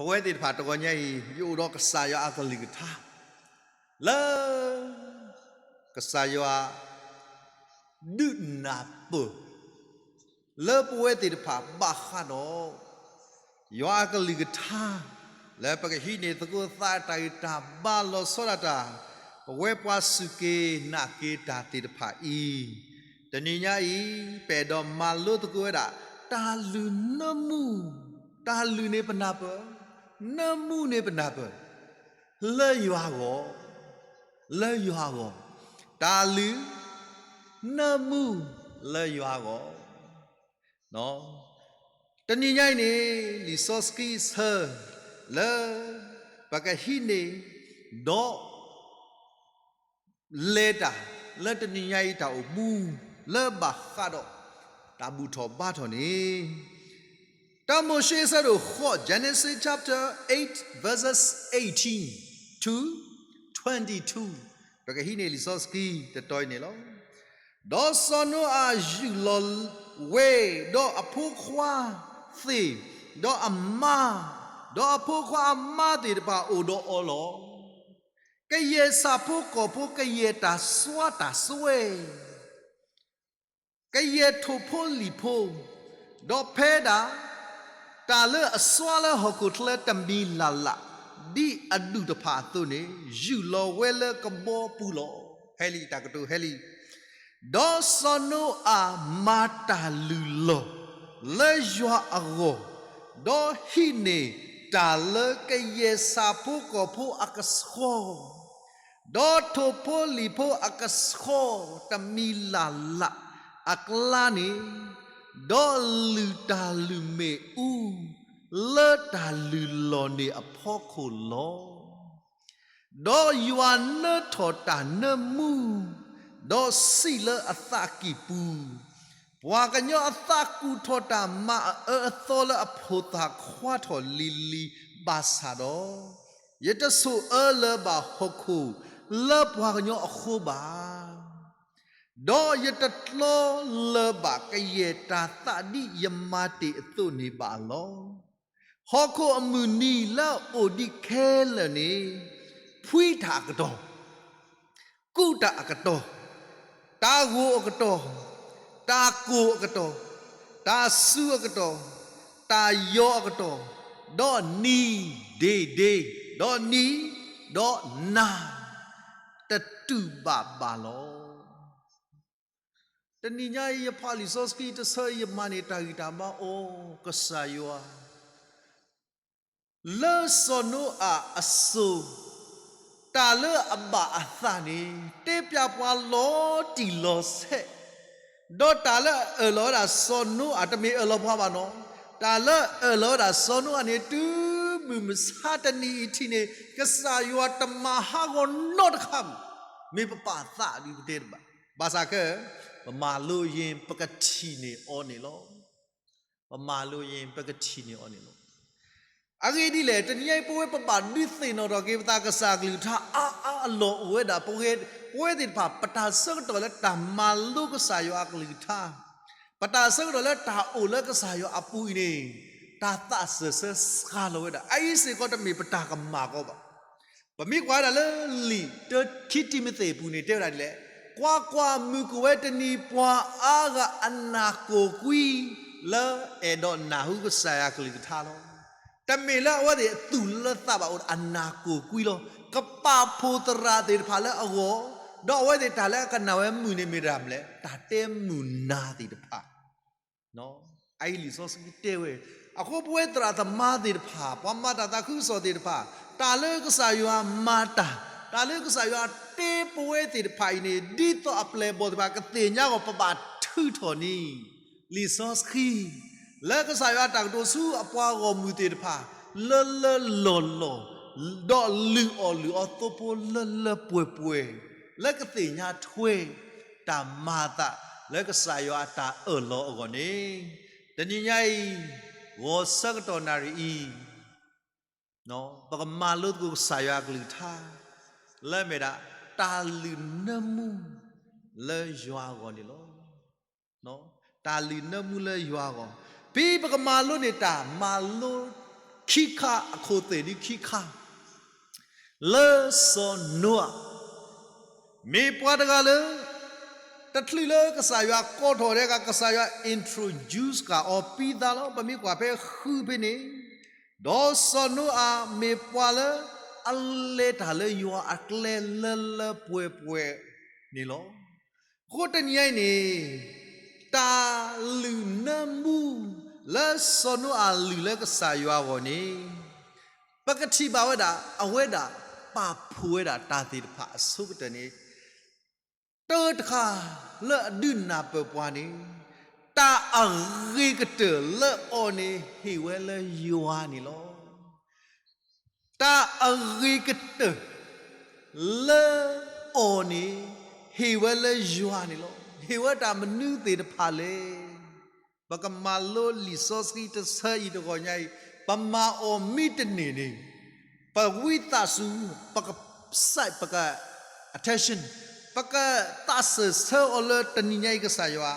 ပဝဲသ့ၣ်တဖၣ်တဂီၤညါအံၤ ယအိၣ်ဒီးကစၢ်ယွၤအကလုၢ်ကထါ လၢ ကစၢ်ယွၤ ဒုးနၢ်ပၢၢ် လၢပဝဲသ့ၣ်တဖၣ်ဘၣ်ဃးဒီး ယွၤအကလုၢ်ကထါ လၢပကဟံးန့ၢ်သကိးသးတၢ်ဂံၢ်တၢ်ဘါလီၤဆီဒၣ်တၢ် ပဝဲပှၤစူၢ်က့ၤနာ်က့ၤတၢ်သ့ၣ်တဖၣ်အံၤ, တနံၤညါအံၤ ပအဲၣ်ဒိးမၤလိသကိးဝဲဒၣ် တၢ်လုၢ်နၢမူ, တၢ်လုၢ်န့ၣ်ပနၢ်ပၢၢ်, နၢမူန့ၣ်ပနၢ်ပၢၢ် လၢယွၤအဂီၢ်, လၢယွၤအဂီၢ်, တၢ်လုၢ် နၢမူလၢယွၤအဂီၢ်. တနံၤညါအံၤန့ၣ် လံာ်စီဆှံအဆၢ လၢ ပကဟံးန့ၢ် ဒီး လဲၤတၢ် လၢတနံၤညါအံၤတၢ်အိၣ်မူ လၢဘၣ်ဃးဒီး တၢ်ဘူၣ်ထီၣ်ဘါထီၣ်န့ၣ် တၢမိၤၡ့အဆၢဒိၣ်ဃိး Genesis chapter eight verses eighteen to twenty-two ပကဟံးန့ၢ်လံာ်စီဆှံတတီၤအံၤန့ၣ်လီၤ. ဒီးစီၤနိအၤယူၢ်လီၤဝဲ ဒီးအဖိခွါသ့ၣ်, ဒီးအမါ, ဒီးအဖိခွါအမါသ့ၣ်တဖၣ်အိၣ်ဒီးအီၤလီၤ. ကယဲၢ်ဆၣ်ဖိကီၢ်ဖိ ကယဲၢ်တၢ်စွါတၢ်စွဲ ကယဲၢ်ထိၣ်ဖိလံၣ်ဖိ, ဒီးဖဲဒၣ် တၢ်လၢအစွါလၢဟီၣ်ခိၣ်ချၢတမံၤလၢ်လၢ် ဒ်အဒူၣ်တဖၣ်အသိးန့ၣ် ယူၢ်လီၤဝဲလၢကဘီပူၤလီၤ. ဟဲလံ တၢ်ကတိၤဟဲလံ. ဒီးစီၤနိအၤမၤတၢ်လုၢ်လီၢ် လၢယွၤအဂီၢ်, ဒီးဟံးန့ၢ်တၢ်လၢကယဲၢ်ဆၣ်ဖိကီၢ်ဖိအကဆှီ ဒီးထိၣ်ဖိလံၣ်ဖိအကဆှီ တမံၤလၢ်လၢ်အကျါန့ၣ်, ဒီးလုၢ်တၢ်လုၢ်မ့ၣ်အူ လၢတၢ်လုၢ်လီၢ်န့ၣ်အဖီခိၣ်လီၤ. ဒီးယွၤနၢထီၣ်တၢ်နၢမူ, ဒီးစံးလၢအသးကံၢ်ပူၤ, ပှၤကညီအသးကူၣ်ထီၣ်တၢ်မၤအအၢအသီလၢအဖိသၣ်ခွါထီၣ်လံၤလံၤဘၣ်ဆၣ်ဒီး, ယတဆိၣ်အၢလၢၤဘၣ်ဟီၣ်ခိၣ်လၢပှၤကညီအဃိဘၣ်. ဒီးယတကျီလၢၤဘၣ်ကယဲၢ်တၢ်သးဒ်ယမၤတ့ၢ်အသိးန့ၣ်ဘၣ်လီၤ. ဟီၣ်ခိၣ်အမုၢ်နံၤလၢအအိၣ်ဒံးခဲလၢာ်န့ၣ်, ဖှံတၢ်အကတီၢ်, ကူးတၢ်အကတီၢ်, တၢ်ဂိၢ်အကတီၢ်, တၢ်ကိၢ်အကတီၢ်, တၢ်စူၤအကတီၢ်, တၢ်ယီၤအကတီၢ်, ဒီးနံၤဒ့ဒ့, ဒီးနံၤ, ဒီးနၤ, တတူၢ်ဘၣ်ဘၣ်လီၤ. တနံၤညါအံၤယဖးလံာ်စီဆှံတဆၢအံၤ ယမၤန့ၢ်တၢ်ဂံၢ်တၢ်ဘါအီၤ ကစၢ်ယွၤ လၢစီၤနိအၤအစိၤ, တၢ်လၢအဘၣ်အသးန့ၣ် တဲပျးပှၤလီၤတံၢ်လီၤဆဲး, ဒီးတၢ်လၢအအၢၣ်လီၤဝဲဒၣ်စီၤနိအၤ တမ့ၢ်အၢၣ်လီၤပှၤဘၣ်နီၤ, တၢ်လၢအအၢၣ်လီၤဝဲဒၣ်စီၤနိအၤန့ၣ် တုၤမုၢ်မဆါတနံၤအံၤထံးန့ၣ် ကစၢ်ယွၤတမၤဟးဂီၤနီတခါဘၣ်, မ့ၢ်ပပာ်သးဒ်ပတဲတဘၣ်. ဘၣ်ဆၣ်ခဲ, ပမၤလိအံၤ ပကထံၣ်န့ၢ်အီၤန့ၣ်လီၤ. ပမၤလိအံၤ ပကထံၣ်န့ၢ်အီၤန့ၣ်လီၤ. အဂ့ၢ်ဒ်လဲၣ်, တနံၤအံၤ ပဝဲပဘၣ်ဒုးသ့ၣ်နီၣ်ထီၣ်က့ၤ ပသးကစၢ်အကလုၢ်ကထါအါအါအလီၢ်အိၣ်ဝဲဒၣ် ပဝဲ, ပဝဲသ့ၣ်တဖၣ် ပတၢ်ဆၢကတီၢ်လၢတၢ်မၤလိကစၢ်ယွၤအကလုၢ်ကထါ, ပတၢ်ဆၢကတီၢ်လၢတၢ်အိၣ်လၢကစၢ်ယွၤအပူၤအံၤန့ၣ်, တၢ်သးစၢၢ်ဆၢစှၤလီၤဝဲဒၣ်. အအံၤစ့ၢ်ကီးတမ့ၢ်ပတၢ်ကမၣ်ကီဘၣ်. ပမ့ၢ်ကွၢ်ဝဲဒၣ်လၢလံာ်တၢခံတံၤမသ့းအပူၤန့ၣ် တဲဝဲဒၣ်ဒ်လဲၣ်, ကွၢ်ကွၢ်, မုၢ်ကအိၣ်ဝဲတနံၤ ပှၤအါဂၤအနၢ်ကိၢ်ကွံ လၢအဲၣ်ဒိးနၢ်ဟူကစၢ်ယွၤကလုၢ်ကထါလီၤ. တမ့ၢ်လၢအဝဲသ့ၣ်သူၣ်လၢသးဘၣ်အိၣ် အနၢ်ကိၢ်ကွံလီၤ. ကပာ်ဖှိၣ်သရၣ်သ့ၣ်တဖၣ်လၢအဂီၢ်, ဒီးအဝဲသ့ၣ်တၢ်လၢအကနၣ်ဝဲမုာ်န့ၣ်မ့ၢ်တၢ်မနုၤလဲၣ်, တၢ်တဲမုာ်နၢ်သ့ၣ်တဖၣ် အအံၤလံာ်စီဆှံတဲဝဲ, အဃိပဝဲသရၣ်သမါသ့ၣ်တဖၣ်, ပှၤမၤတၢ်သးခုကစီၣ်သ့ၣ်တဖၣ်, တၢ်လၢကစၢ်ယွၤမၤတၢ်, တၢ်လၢကစၢ်ယွၤတဲပဝဲသ့ၣ်တဖၣ်အံၤန့ၣ်, ဒ်သိးအပျဲၢ်အဘီၣ်သ့ၣ်တဖၣ်ကသ့ၣ်ညါအဂီၢ် ပဘၣ်ထုးထီၣ်န့ၢ် လံာ်စီဆှံ, လၢကစၢ်ယွၤအတၢ်ကတိၤဆူအပှၤဂီၢ်မုၢ်သ့ၣ်တဖၣ်, လၢလၢလီၢ်လီၢ်, ဒီးလုၢ်အီၣ်လုၢ်အီသိဖိလၢလၢပှဲၤပှဲၤ, လၢကသ့ၣ်ညါထွဲ တၢ်မၤအသးလၢကစၢ်ယွၤအတၢ်အၢၣ်လီၤအဂီၢ်န့ၣ်, တနံၤညါအံၤ, ဂီၤဆၢကတီၢ်နၣ်ရံၣ်အံၤ, ပကမၤလိသကိးကစၢ်ယွၤအကလုၢ်ကထါ, လၢအမ့ၢ်ဒၣ်, တၢ်လုၢ်နၢမူ, လၢယွၤအဂီၢ်န့ၣ်လီၤ. တၢ်လုၢ်နၢမူလၢယွၤအဂီၢ်, ဖဲပကမၤလိန့ၢ်တၢ်မၤလိ, ခံ ခံခါ အခိၣ်သ့ၣ်ဒ်ခံခါ လၢစီၤနိအၤ မ့ၢ်ပှၤတဂၤလၢ တချုးလၢကစၢ်ယွၤကိးထီၣ်ဒဲးဂၤ ကစၢ်ယွၤ introduce ဃာ်အီၤပံသးလီၤ. ပမ့ၢ်ကွၢ်ဖဲဃုဖဲန့ၣ်, ဒီးစီၤနိအၤမ့ၢ်ပှၤလၢ အလဲၤတၢ်လၢယွၤအကျဲလၢလၢပှဲၤပှဲၤန့ၣ်လီၤ. အဃိတနံၤအံၤန့ၣ် တၢ်လုၢ်နၢမူ လၢစီၤနိအၤလုၢ်လၢကစၢ်ယွၤအဂီၢ်န့ၣ် ပကထံၣ်ဘၣ်ဝဲဒၣ် အဝဲဒၣ်ပာ်ဖှိၣ်ဝဲဒၣ်တၢ်သ့ၣ်တဖၣ်အဆိကတၢၢ်န့ၣ် တၢတခါလၢအဒုးနၢ်ပၢၢ်ပှၤန့ၣ် တၢ်အဂ့ၤကတၢၢ်လၢအီၤန့ၣ် ဟ့ၣ်ဝဲလၢယွၤန့ၣ်လီၤ. တၢ်အဂ့ၤကတၢၢ် လၢအီၤန့ၣ် ဟ့ၣ်ဝဲလၢယွၤန့ၣ်လီၤ. ဟ့ၣ်ဝဲတၢ်မနုၤသ့ၣ်တဖၣ်လဲၣ်. ပကမၤလိလံာ်စီဆှံတဆၢအံၤတဂီၢ်ညါအံၤ ပမၤအီၤမ့ၢ်တန့ၢ်န့ၣ် ပဝံသးစူၤ ပက cite ပက attention ပကသးစၢၢ်ဆၢအီၤလၢတနံၤညါအံၤ ကစၢ်ယွၤ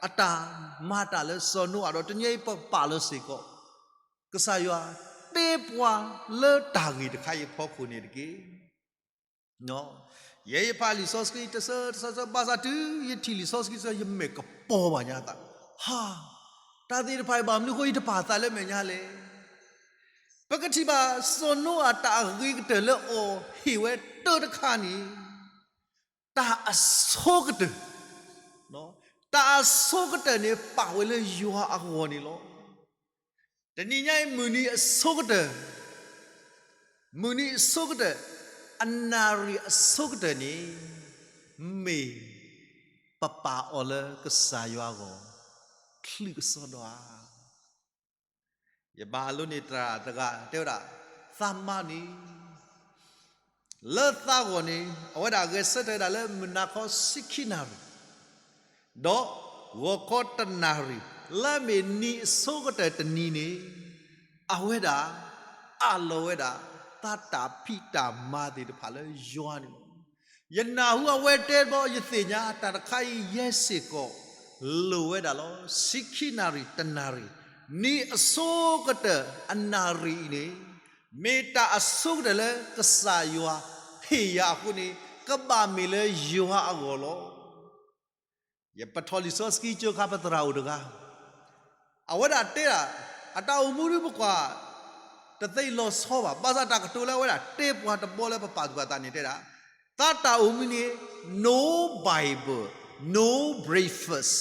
အတၢ်မၤတၢ်လၢစီၤနိအၤဒီး တနံၤညါအံၤပပာ်လီၤစ့ၢ်ကီး ကစၢ်ယွၤတဲပှၤလၢတၢ်ဂ့ၢ်တခါအံၤအဖီခိၣ်န့ၣ်တက့ၢ်. ယဲယဖးလံာ်စီဆှံတဆၢတဆၢဆၢ ဘၣ်ဆၣ်တုၤယထံၣ်လံာ်စီဆှံတဆၢ ယမဲာ်ကပီၤဘၣ်ညါသး, ဟါ, တၢ်သ့ၣ်တဖၣ်အံၤဘၣ်မနုၤအဃိယတပာ်သးလၢမဲာ်ညါလဲၣ်. ပကထံၣ်ဘၣ်စီၤနိအၤတၢ်အဂ့ၤကတၢၢ်လၢအီၤဟ့ၣ်ဝဲတၢတခါန့ၣ် တၢ်အဆိကတၢၢ်, တၢ်အဆိကတၢၢ်န့ၣ် ပာ်ဝဲလၢယွၤအဂီၢ်န့ၣ်လီၤ. တနံၤညါအံၤ မုၢ်နံၤအဆိကတၢၢ်, မုၢ်နံၤအဆိကတၢၢ်, အနၣ်ရံၣ်အဆိကတၢၢ်န့ၣ် မ့ၢ်ပပာ်အီၤလၢကစၢ်ယွၤအဂီၢ် ချုးကစီဒီဧါ. ယဘၣ်လိန့ၢ်တၢ်တဂၤတဲဝဲဒၣ်, သးမါန့ၣ် လၢသးဂီၢ်န့ၣ် အဝဲဒၣ်ဂဲၤဆၢထၢၣ်ဝဲဒၣ်လၢမုၢ်နၤခီဆံခံနၣ်ရံၣ်, ဒီးဂီၤခီတနၣ်ရံၣ် လၢအမ့ၢ်နံၤအဆိကတၢၢ်တနံၤန့ၣ် အဝဲဒၣ်အးလီၤဝဲဒၣ် သးတၢ်ဖံးတၢ်မၤသ့ၣ်တဖၣ်လၢယွၤန့ၣ်လီၤ. ယနၢ်ဟူအဝဲတဲဘီ ယသ့ၣ်ညါတၢ်တခါအံၤယဲစ့ၢ်ကီး လိၣ်ဝဲဒၣ်လီၤ. ဆံခံနၣ်ရံၣ်တနၣ်ရံၣ်, နံၤအဆိကတၢၢ်အနၣ်ရံၣ်အံၤန့ၣ် မ့ၢ်တၢ်အဆိကတၢၢ်လၢကစၢ်ယွၤဟ့ၣ်ယၤအဃိန့ၣ် ကဘၣ်မ့ၢ်လၢယွၤအဂီၢ်လီၤ. ယပထီၣ်လံာ်စီဆှံကၠိခါ ပသရၣ်အိၣ်တဂၤ အဝဲဒၣ်တဲဒၣ် အတၢ်အိၣ်မူဒ်ပကွၢ် တသ့လီၤဆီဘၣ်. ဘၣ်ဆၣ်တၢ်ကတိၤလၢအဝဲဒၣ်တဲပှၤတဘီလၢပပာ်သူၣ်ပာ်သးန့ၣ်တဲဒၣ်, သးတၢ်အိၣ်မူန့ၣ် no Bible, no breakfast.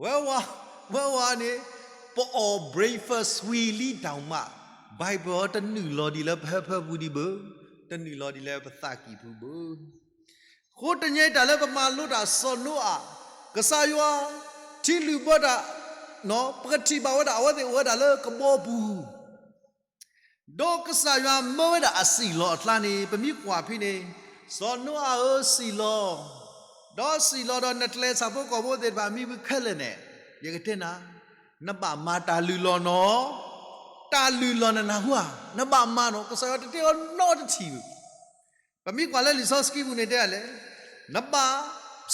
ဝဲဝၤ, ဝဲဝၤန့ၣ် ပအီၣ် breakfast ဝံၤလံတၢ်မး, Bible တနုာ်လီၤဒံးလၢပဟၢဖၢပူၤဒံးဘၣ်, တနုာ်လီၤဒံးလၢပသးကံၢ်ပူၤဘၣ်. အဃိတနံၤအံၤတၢ်လၢပမၤလိတၢ်စီၤနိအၤ, ကစၢ်ယွၤ ထံလုၢ်ဘၢတၢ်, ပကထံၣ်ဘၣ်ဝဲဒၣ်အဝဲသ့ၣ်အိၣ်ဝဲဒၣ်လၢကဘီပူၤ ဒီးကစၢ်ယွၤမၢဝဲဒၣ်အစံၣ်လီၤအကျါန့ၣ် ပမ့ၢ်ကွၢ်ဖဲန့ၣ်, စီၤနိအၤဧၢ စံၣ်လီၤ, ဒီးစံၣ်လီၤဒီးနကျဲဆၣ်ဖိကီၢ်ဖိသ့ၣ်တဖၣ်မံဖုခဲလၢာ်န့ၣ်, ယကတဲနၤ, နဘၣ်မၤတၢ်လုၢ်လီၢ်နီၤ, တၢ်လုၢ်လီၢ်နနၢ်ဟူဧါ, နဘၣ်မၤနီၤ, ကစၢ်ယွၤတတဲအီၤနီတထံၣ်ဘၣ်. ပမ့ၢ်ကွၢ်လၢလံာ်စီဆှံပူၤန့ၣ်တဲဒ်လဲၣ်, နဘၣ်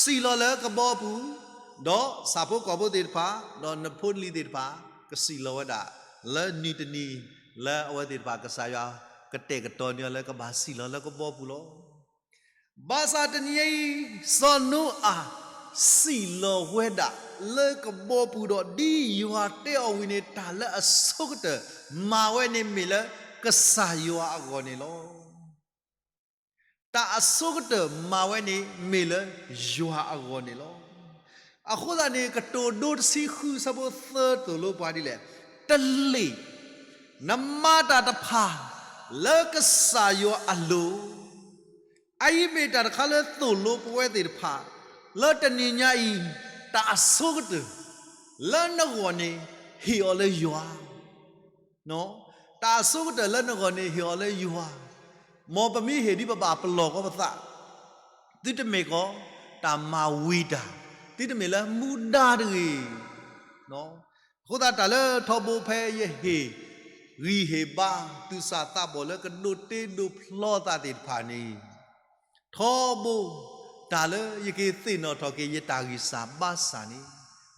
စံၣ်လီၤလၢကဘီပူၤ, ဒီးဆၣ်ဖိကီၢ်ဖိသ့ၣ်တဖၣ်, ဒီးနဖိနလံၤသ့ၣ်တဖၣ်, ကစံၣ်လီၤဝဲဒၣ်, လၢနံၤတနံၤ, လၢအဝဲသ့ၣ်တဖၣ် ကစၢ်ယွၤကတဲာ်ကတီၤန့ၢ်အီၤလၢကဘၣ်စံၣ်လီၤလၢကဘီပူၤလီၤ. ဘၣ်ဆၣ်တနံၤအံၤ, စီၤနိအၤ စံၣ်လီၤဝဲဒၣ်လၢကဘီပူၤဒီး ဒ်ယွၤတဲအီၤဝံၤန့ၣ် တၢ်လၢအဆိကတၢၢ်မၤဝဲန့ၣ်မ့ၢ်လၢကစၢ်ယွၤအဂီၢ်န့ၣ်လီၤ. တၢ်အဆိကတၢၢ်မၤဝဲန့ၣ်မ့ၢ်လၢယွၤအဂီၢ်န့ၣ်လီၤ. အဃိသတးန့ၣ် ကတိၤဒိတဆံဃုဆၢဖိသၢသိၣ်လိပှၤဒ်လဲၣ်, တလ့ၢ်, နမၤတၢ်တဖၣ်လၢကစၢ်ယွၤအလိၤ အအံၤမ့ၢ်တၢ်တခါလၢသိၣ်လိပဝဲသ့ၣ်တဖၣ် လၢတနံၤညါအံၤ တၢ်အဆိကတၢၢ်လၢနဂီၢ်န့ၣ် ဟ့ၣ်အီၤလၢယွၤ တၢ်အဆိကတၢၢ်လၢနဂီၢ်န့ၣ် ဟ့ၣ်အီၤလၢယွၤ, မ်ပမ့ၢ်ဟ့ၣ်ဒ်ပဘၣ်ပလီၢ်ကီပသး, သုတမ့ၢ်ကီး တၢ်မၤဝံၤတၢ်, သုတမ့ၢ်လၢမူဒါတဂ့ၤ. အဃိသတးတၢ်လၢထီဘိဖဲယဟ့ၣ်ဂံၢ်ဟ့ၣ်ဘါ သုးစၢ်သးဘီၣ်လၢကဒိးတ့ဒိးဖျီသးသ့ၣ်တဖၣ်န့ၣ်, ထီဘိတၢ်လၢယက့ၤသ့ၣ်နီၣ်ထီၣ်က့ၤယတၢ်ဂံၢ်စၢ်ဘါစၢ်န့ၣ်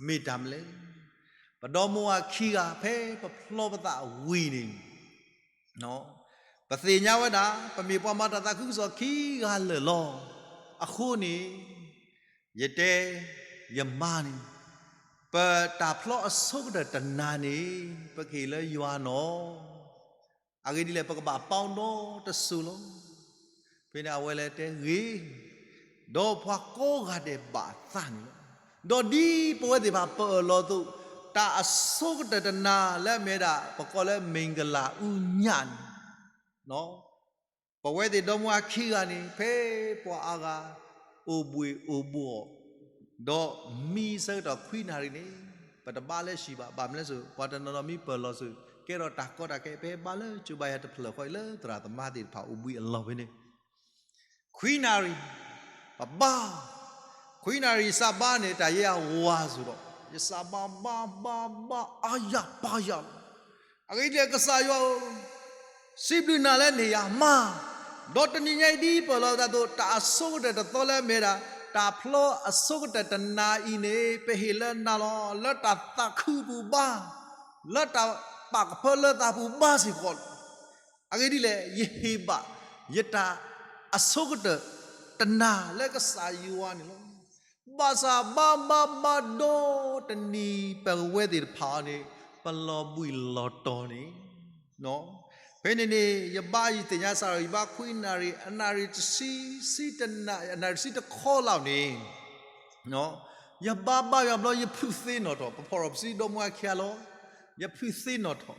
မ့ၢ်တၢ်မနုၤလဲၣ်. ပဒီမါဝၤခံဂၤ ဖဲပဖျီပသးဝံၤန့ၣ် ပသ့ၣ်ညါဝဲဒၣ် ပမ့ၢ်ပှၤမၤတၢ်သးခုကစီၣ်ခံဂၤလၢာ်လီၤ. အဃိန့ၣ် ယတဲ ယမါန့ၣ် ပတၢ်ဖျီအဆိကတၢၢ်တနၤန့ၣ် ပကဟ့ၣ်လၢယွၤနီၤ. အဂ့ၢ်ဒ်လဲၣ် ပကဘၣ်ပီဒီတစိၤလီၤ. ဖဲန့ၣ်အဝဲလဲၤတဲဂ့ၤ, ဒီးပှၤကိးဂၤဒဲးဘၣ်အသးန့ၣ်လီၤ. ဒီးဒ်ပဝဲသ့ၣ်တဖၣ်ပအၢၣ်လီၤအသိး, တၢ်အဆိကတၢၢ်တနၤလၢအမ့ၢ်ဝဲဒၣ် ပကိးလၢ မင်္ဂလာ အူညၣ်န့ၣ် ပဝဲသ့ၣ်ဒီမါဝၤခံဂၤန့ၣ် ဖဲပှၤအါဂၤ အိၣ်ဘှံးအိၣ်ဘှီၣ် ဒီးမံဆၢကတီၢ်ခွံနၣ်ရံၣ်န့ၣ် ပတဘါလၢဟံၣ်ဘၣ်. ဘၣ်မနုၤလဲၣ်, ပှၤတနီၤနီၤမံပၢၢ်လီၤဆူ ကဲထီၣ်တၢ်ကီတၢ်ခဲ ဖဲဘါလၢကၠိဘါယွၤတဖျၢၣ်ဃီအံၤ လၢသရၣ်သမါသ့ၣ်တဖၣ်အိၣ်ဘှံးအလီၢ်ဖဲန့ၣ် ခွံနၣ်ရံၣ် ပဘါ, ခွံနၣ်ရံၣ်ယစးဘါန့ၣ် တၢ်ယဲၢ်အဝၤစ့ၢ်ကီး, ယစးဘါဘါဘါဘါအါယၤပါယၤလီၤ. အဂ့ၢ်ဒ်လဲၣ် ကစၢ်ယွၤဧၢ, စံးဘျုးနၤလၢနဟ့ၣ်ယၤမါ, ဒီးတနံၤညါအံၤဒ်ပအၢၣ်လီၤအသိး တၢ်အဆိကတၢၢ်တသီလၢအမ့ၢ်ဒၣ် တၢ်ဖျီအဆိကတၢၢ်တနၤအံၤန့ၣ် ပဟ့ၣ်လၢနၤလီၤ. လၢတၢ်သးခုပူၤဘါ, လၢတၢ်ပာ်ကဖၢလၢသးပူၤဘါစ့ၢ်ကီးလီၤ. အဂ့ၢ်ဒ်လဲၣ်, ယဟ့ၣ်ဘၣ်ယတၢ်အဆိကတၢၢ်တနၤလၢကစၢ်ယွၤန့ၣ်လီၤ. ဘၣ်ဆၣ်ဘါဘါဘါဒီတနံၤ ပဝဲသ့ၣ်တဖၣ်အံၤန့ၣ် ပလီၤဘှံးလီၤတီၤန့ၣ် ဖဲန့ၣ်န့ၣ် ယဘါယသ့ၣ်ညါစးဒီး ယဘါခွံနၣ်ရံၣ် အနၣ်ရံၣ်တဆံ, အနၣ်ရံၣ်တဆံတခီလီၤန့ၣ် ယဘါဘါယွၤဘျီ ယဖုးသ့နီၣ်ထီၣ်, ပဖီၣ်ထီၣ်ပစုဒီမါဝၤခံဂၤလီၤ. ယဖုးသ့နီၣ်ထီၣ်,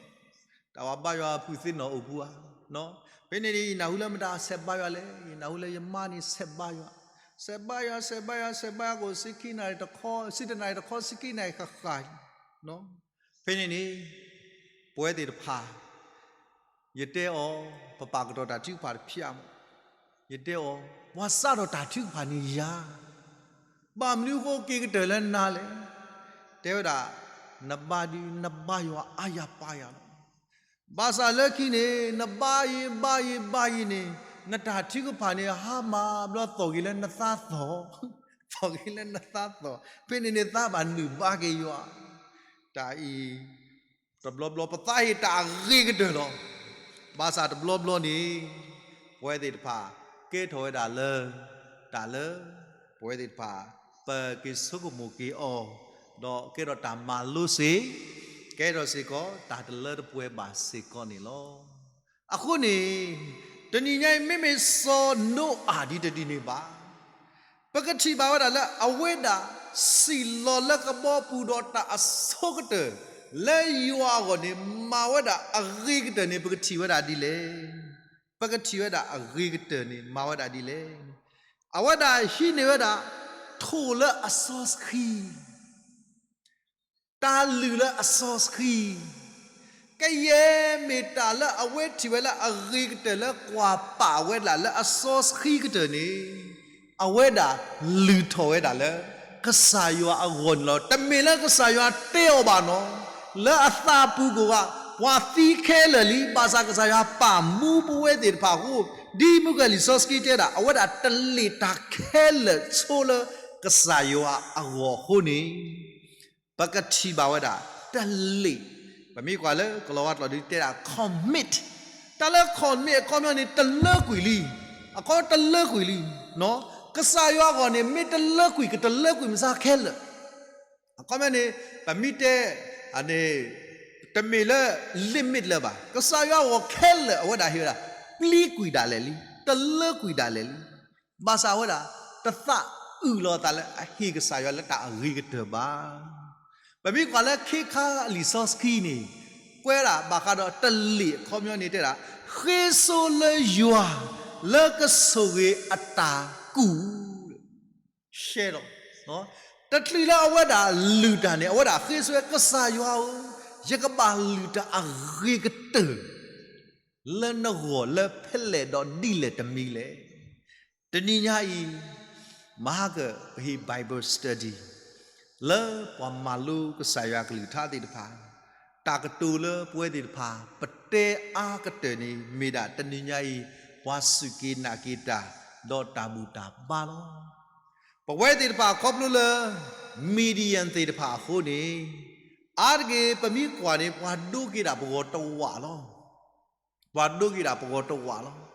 တၢ်ဝဲဘါယွၤဖုးသ့နီၣ်အိၣ်ပူၤဧါ. ဖဲန့ၣ်န့ၣ် ယနၢ်ဟူလၢမတၤဆဲးဘါယွၤလဲၣ်, ယနၢ်ဟူလၢယမါန့ၣ်ဆဲးဘါယွၤ, ဆဲးဘါယွၤ ဆဲးဘါယွၤ ဆဲးဘါယွၤ ကိးဆံခံနၣ်ရံၣ်တခီ, ဆံတနၣ်ရံၣ်တခီ ဆံခံနၣ်ရံၣ်ဃၣ်ဃၣ် ဖဲန့ၣ်န့ၣ် ပဝဲသ့ၣ်တဖၣ် ယတဲအီၤ, ပပာ်ကတီၤတၢ်ထုကဖၣ်တဖျၢၣ်မး, ယတဲအီၤ, ပှၤစးထီၣ်တၢ်ထုကဖၣ်န့ၣ်ယၤ, ဘၣ်မနုၤဃိက့ၤကတၢၢ်လၢနၤလဲၣ်. တဲဝဲဒၣ်, နဘါဒုး နဘါယွၤအါယၤပါယၤလီၤ. ဘၣ်ဆၣ်လၢခံန့ၣ် နဘါယံၤ ဘါယံၤ ဘါယံၤန့ၣ် နတၢ်ထုကဖၣ်န့ၣ် ဟါမၢ်ဘျီသီၣ်က့ၤလၢနသးသီၣ်, သီၣ်က့ၤလၢနသးသီၣ်, ဖဲန့ၣ်န့ၣ်သးဘၣ်နုာ်ဘါက့ၤယွၤ. တၢ်အံၤ တဘျီဘျီပသးဟ့ၣ်တၢ်အဂ့ၤကတၢၢ်လီၤ. ဘၣ်ဆၣ်တဘျီဘျီန့ၣ် ပဝဲသ့ၣ်တဖၣ် ကဲထီၣ်ဝဲဒၣ်လၢ တၢ်လၢ ပဝဲသ့ၣ်တဖၣ် ပက့ၤဆိကမိၣ်က့ၤအီၤ, ဒီးကဲထီၣ်တၢ်မၤလိစ့ၢ်, ကဲထီၣ်စ့ၢ်ကီး တၢ်တလၢတပှဲၤဘၣ်စ့ၢ်ကီးန့ၣ်လီၤ. အဃိန့ၣ် တနံၤညါအံၤ မ့မ့ၢ်စီၤနိအၤဒ်တဒ်န့ၣ်ဘၣ် ပကထံၣ်ဘၣ်ဝဲဒၣ်လၢအဝဲဒၣ် စံၣ်လီၤလၢကဘီပူၤဒီးတၢ်အဆိကတၢၢ် လၢယွၤအဂီၢ်န့ၣ် မၤဝဲဒၣ်အဂ့ၤကတၢၢ်န့ၣ် ပကထံၣ်ဝဲဒၣ်ဒ်လဲၣ်. ပကထံၣ်ဝဲဒၣ်အဂ့ၤကတၢၢ်န့ၣ် မၤဝဲဒၣ်ဒ်လဲၣ်. အဝဲဒၣ်ဟံးန့ၢ်ဝဲဒၣ် ထိၣ်လၢအစီဆှံ တၢ်လုၢ်လၢအစီဆှံ, ကယဲၢ်မ့ၢ်တၢ်လၢအဝဲထံၣ်ဝဲလၢအဂ့ၤကတၢၢ်လၢကွၢ်ပာ်ဝဲဒၣ်လၢအစီဆှံကတၢၢ်န့ၣ်, အဝဲဒၣ်လုၢ်ထီၣ်ဝဲဒၣ်လၢ ကစၢ်ယွၤအဂီၢ်န့ၣ်လီၤ. တမ့ၢ်လၢကစၢ်ယွၤတဲအီၤဘၣ်နီၤ, လၢအသးပူၤကိးဂၤ ပှၤသံခဲလၢာ်လံ, ဘၣ်ဆၣ်ကစၢ်ယွၤပာ်မူပဝဲသ့ၣ်တဖၣ်အဃိ, ဒ်မုၢ်ကလံာ်စီဆှံတဲဒၣ် အဝဲဒၣ်တလ့ၣ်တၢ်ခဲလၢာ်ဆိလၢကစၢ်ယွၤအဂီၢ်အဃိန့ၣ် ပကထံၣ်ဘၣ်ဝဲဒၣ် တလ့ၣ်, ပမ့ၢ်ကွၢ်လၢကလီၤဝါကျိာ်ဒ်တဲဒၣ် commit, တၢ်လၢ commit အခီပညီန့ၣ် တလၢကွံာ်လံ, အခီတလၢကွံာ်လံ, ကစၢ်ယွၤအဂီၢ်န့ၣ် မ့ၢ်တလၢကွံာ် ကတလၢကွံာ်မစါခဲလၢာ်, အခီပညီန့ၣ် ပမ့ၢ်တဲ န့ၣ် တမ့ၢ်လၢ limit လၢၤဘၣ်, ကစၢ်ယွၤအဂီၢ်ခဲလၢာ် အဝဲဒၣ်ဟ့ၣ်ဝဲဒၣ် ပျံၤကွံာ်ဒၣ်လဲာ်လံ, တလၢကွံာ်ဒၣ်လဲာ်လံ. ဘၣ်ဆၣ်အဝဲဒၣ် တသးအုးလီၤအသးလၢအဟ့ၣ်ကစၢ်ယွၤလၢတၢ်အဂ့ၤကတၢၢ်ဘၣ်. ပမ့ၢ်ကွၢ်လၢခ့ခါလံာ်စီဆှံန့ၣ် ကွဲးဒၣ်ဘၣ်ဃးဒီးတလ့ၣ်အခီပညီန့ၣ်တဲဒၣ် ဃ့ဆိလၢယွၤလၢကဆိၣ်ဂ့ၤအတၢ်ကူၣ် ရှဲဒီး တချုးလၢအဝဲဒၣ်လုၢ်တၢ်န့ၣ် အဝဲဒၣ်ဃ့ဆိဝဲကစၢ်ယွၤဧၢ, ယကဘၣ်လုၢ်တၢ်အဂ့ၤကတၢၢ် လၢနဂီၢ်လၢဖဲလဲၣ်ဒီးဒ်လဲၣ်တမံၤလဲၣ်. တနံၤညါအံၤ မဟါကပဟ့ၣ် Bible study လၢပှၤမၤလိကစၢ်ယွၤကလုၢ်ကထါသ့ၣ်တဖၣ်, တၢ်ကတိၤလၢပဝဲသ့ၣ်တဖၣ် ပတဲအါကတၢၢ်န့ၣ် မ့ၢ်ဒၣ်တနံၤညါအံၤ ပှၤစူၢ်က့ၤနာ်က့ၤတၢ် ဒီးတၢ်ဘူၣ်တၢ်ဘါလီၤ. ပဝဲသ့ၣ်တဖၣ်ခီဖျိလၢ Midian သ့ၣ်တဖၣ်အဃိန့ၣ် အါတက့ၢ် ပမ့ၢ်ကွၢ်န့ၣ် ပှၤဒိးက့ၤဒၣ်ပဂီၤတဝာ်လီၤ. ပှၤဒိးက့ၤဒၣ်ပဂီၤတဝာ်လီၤ.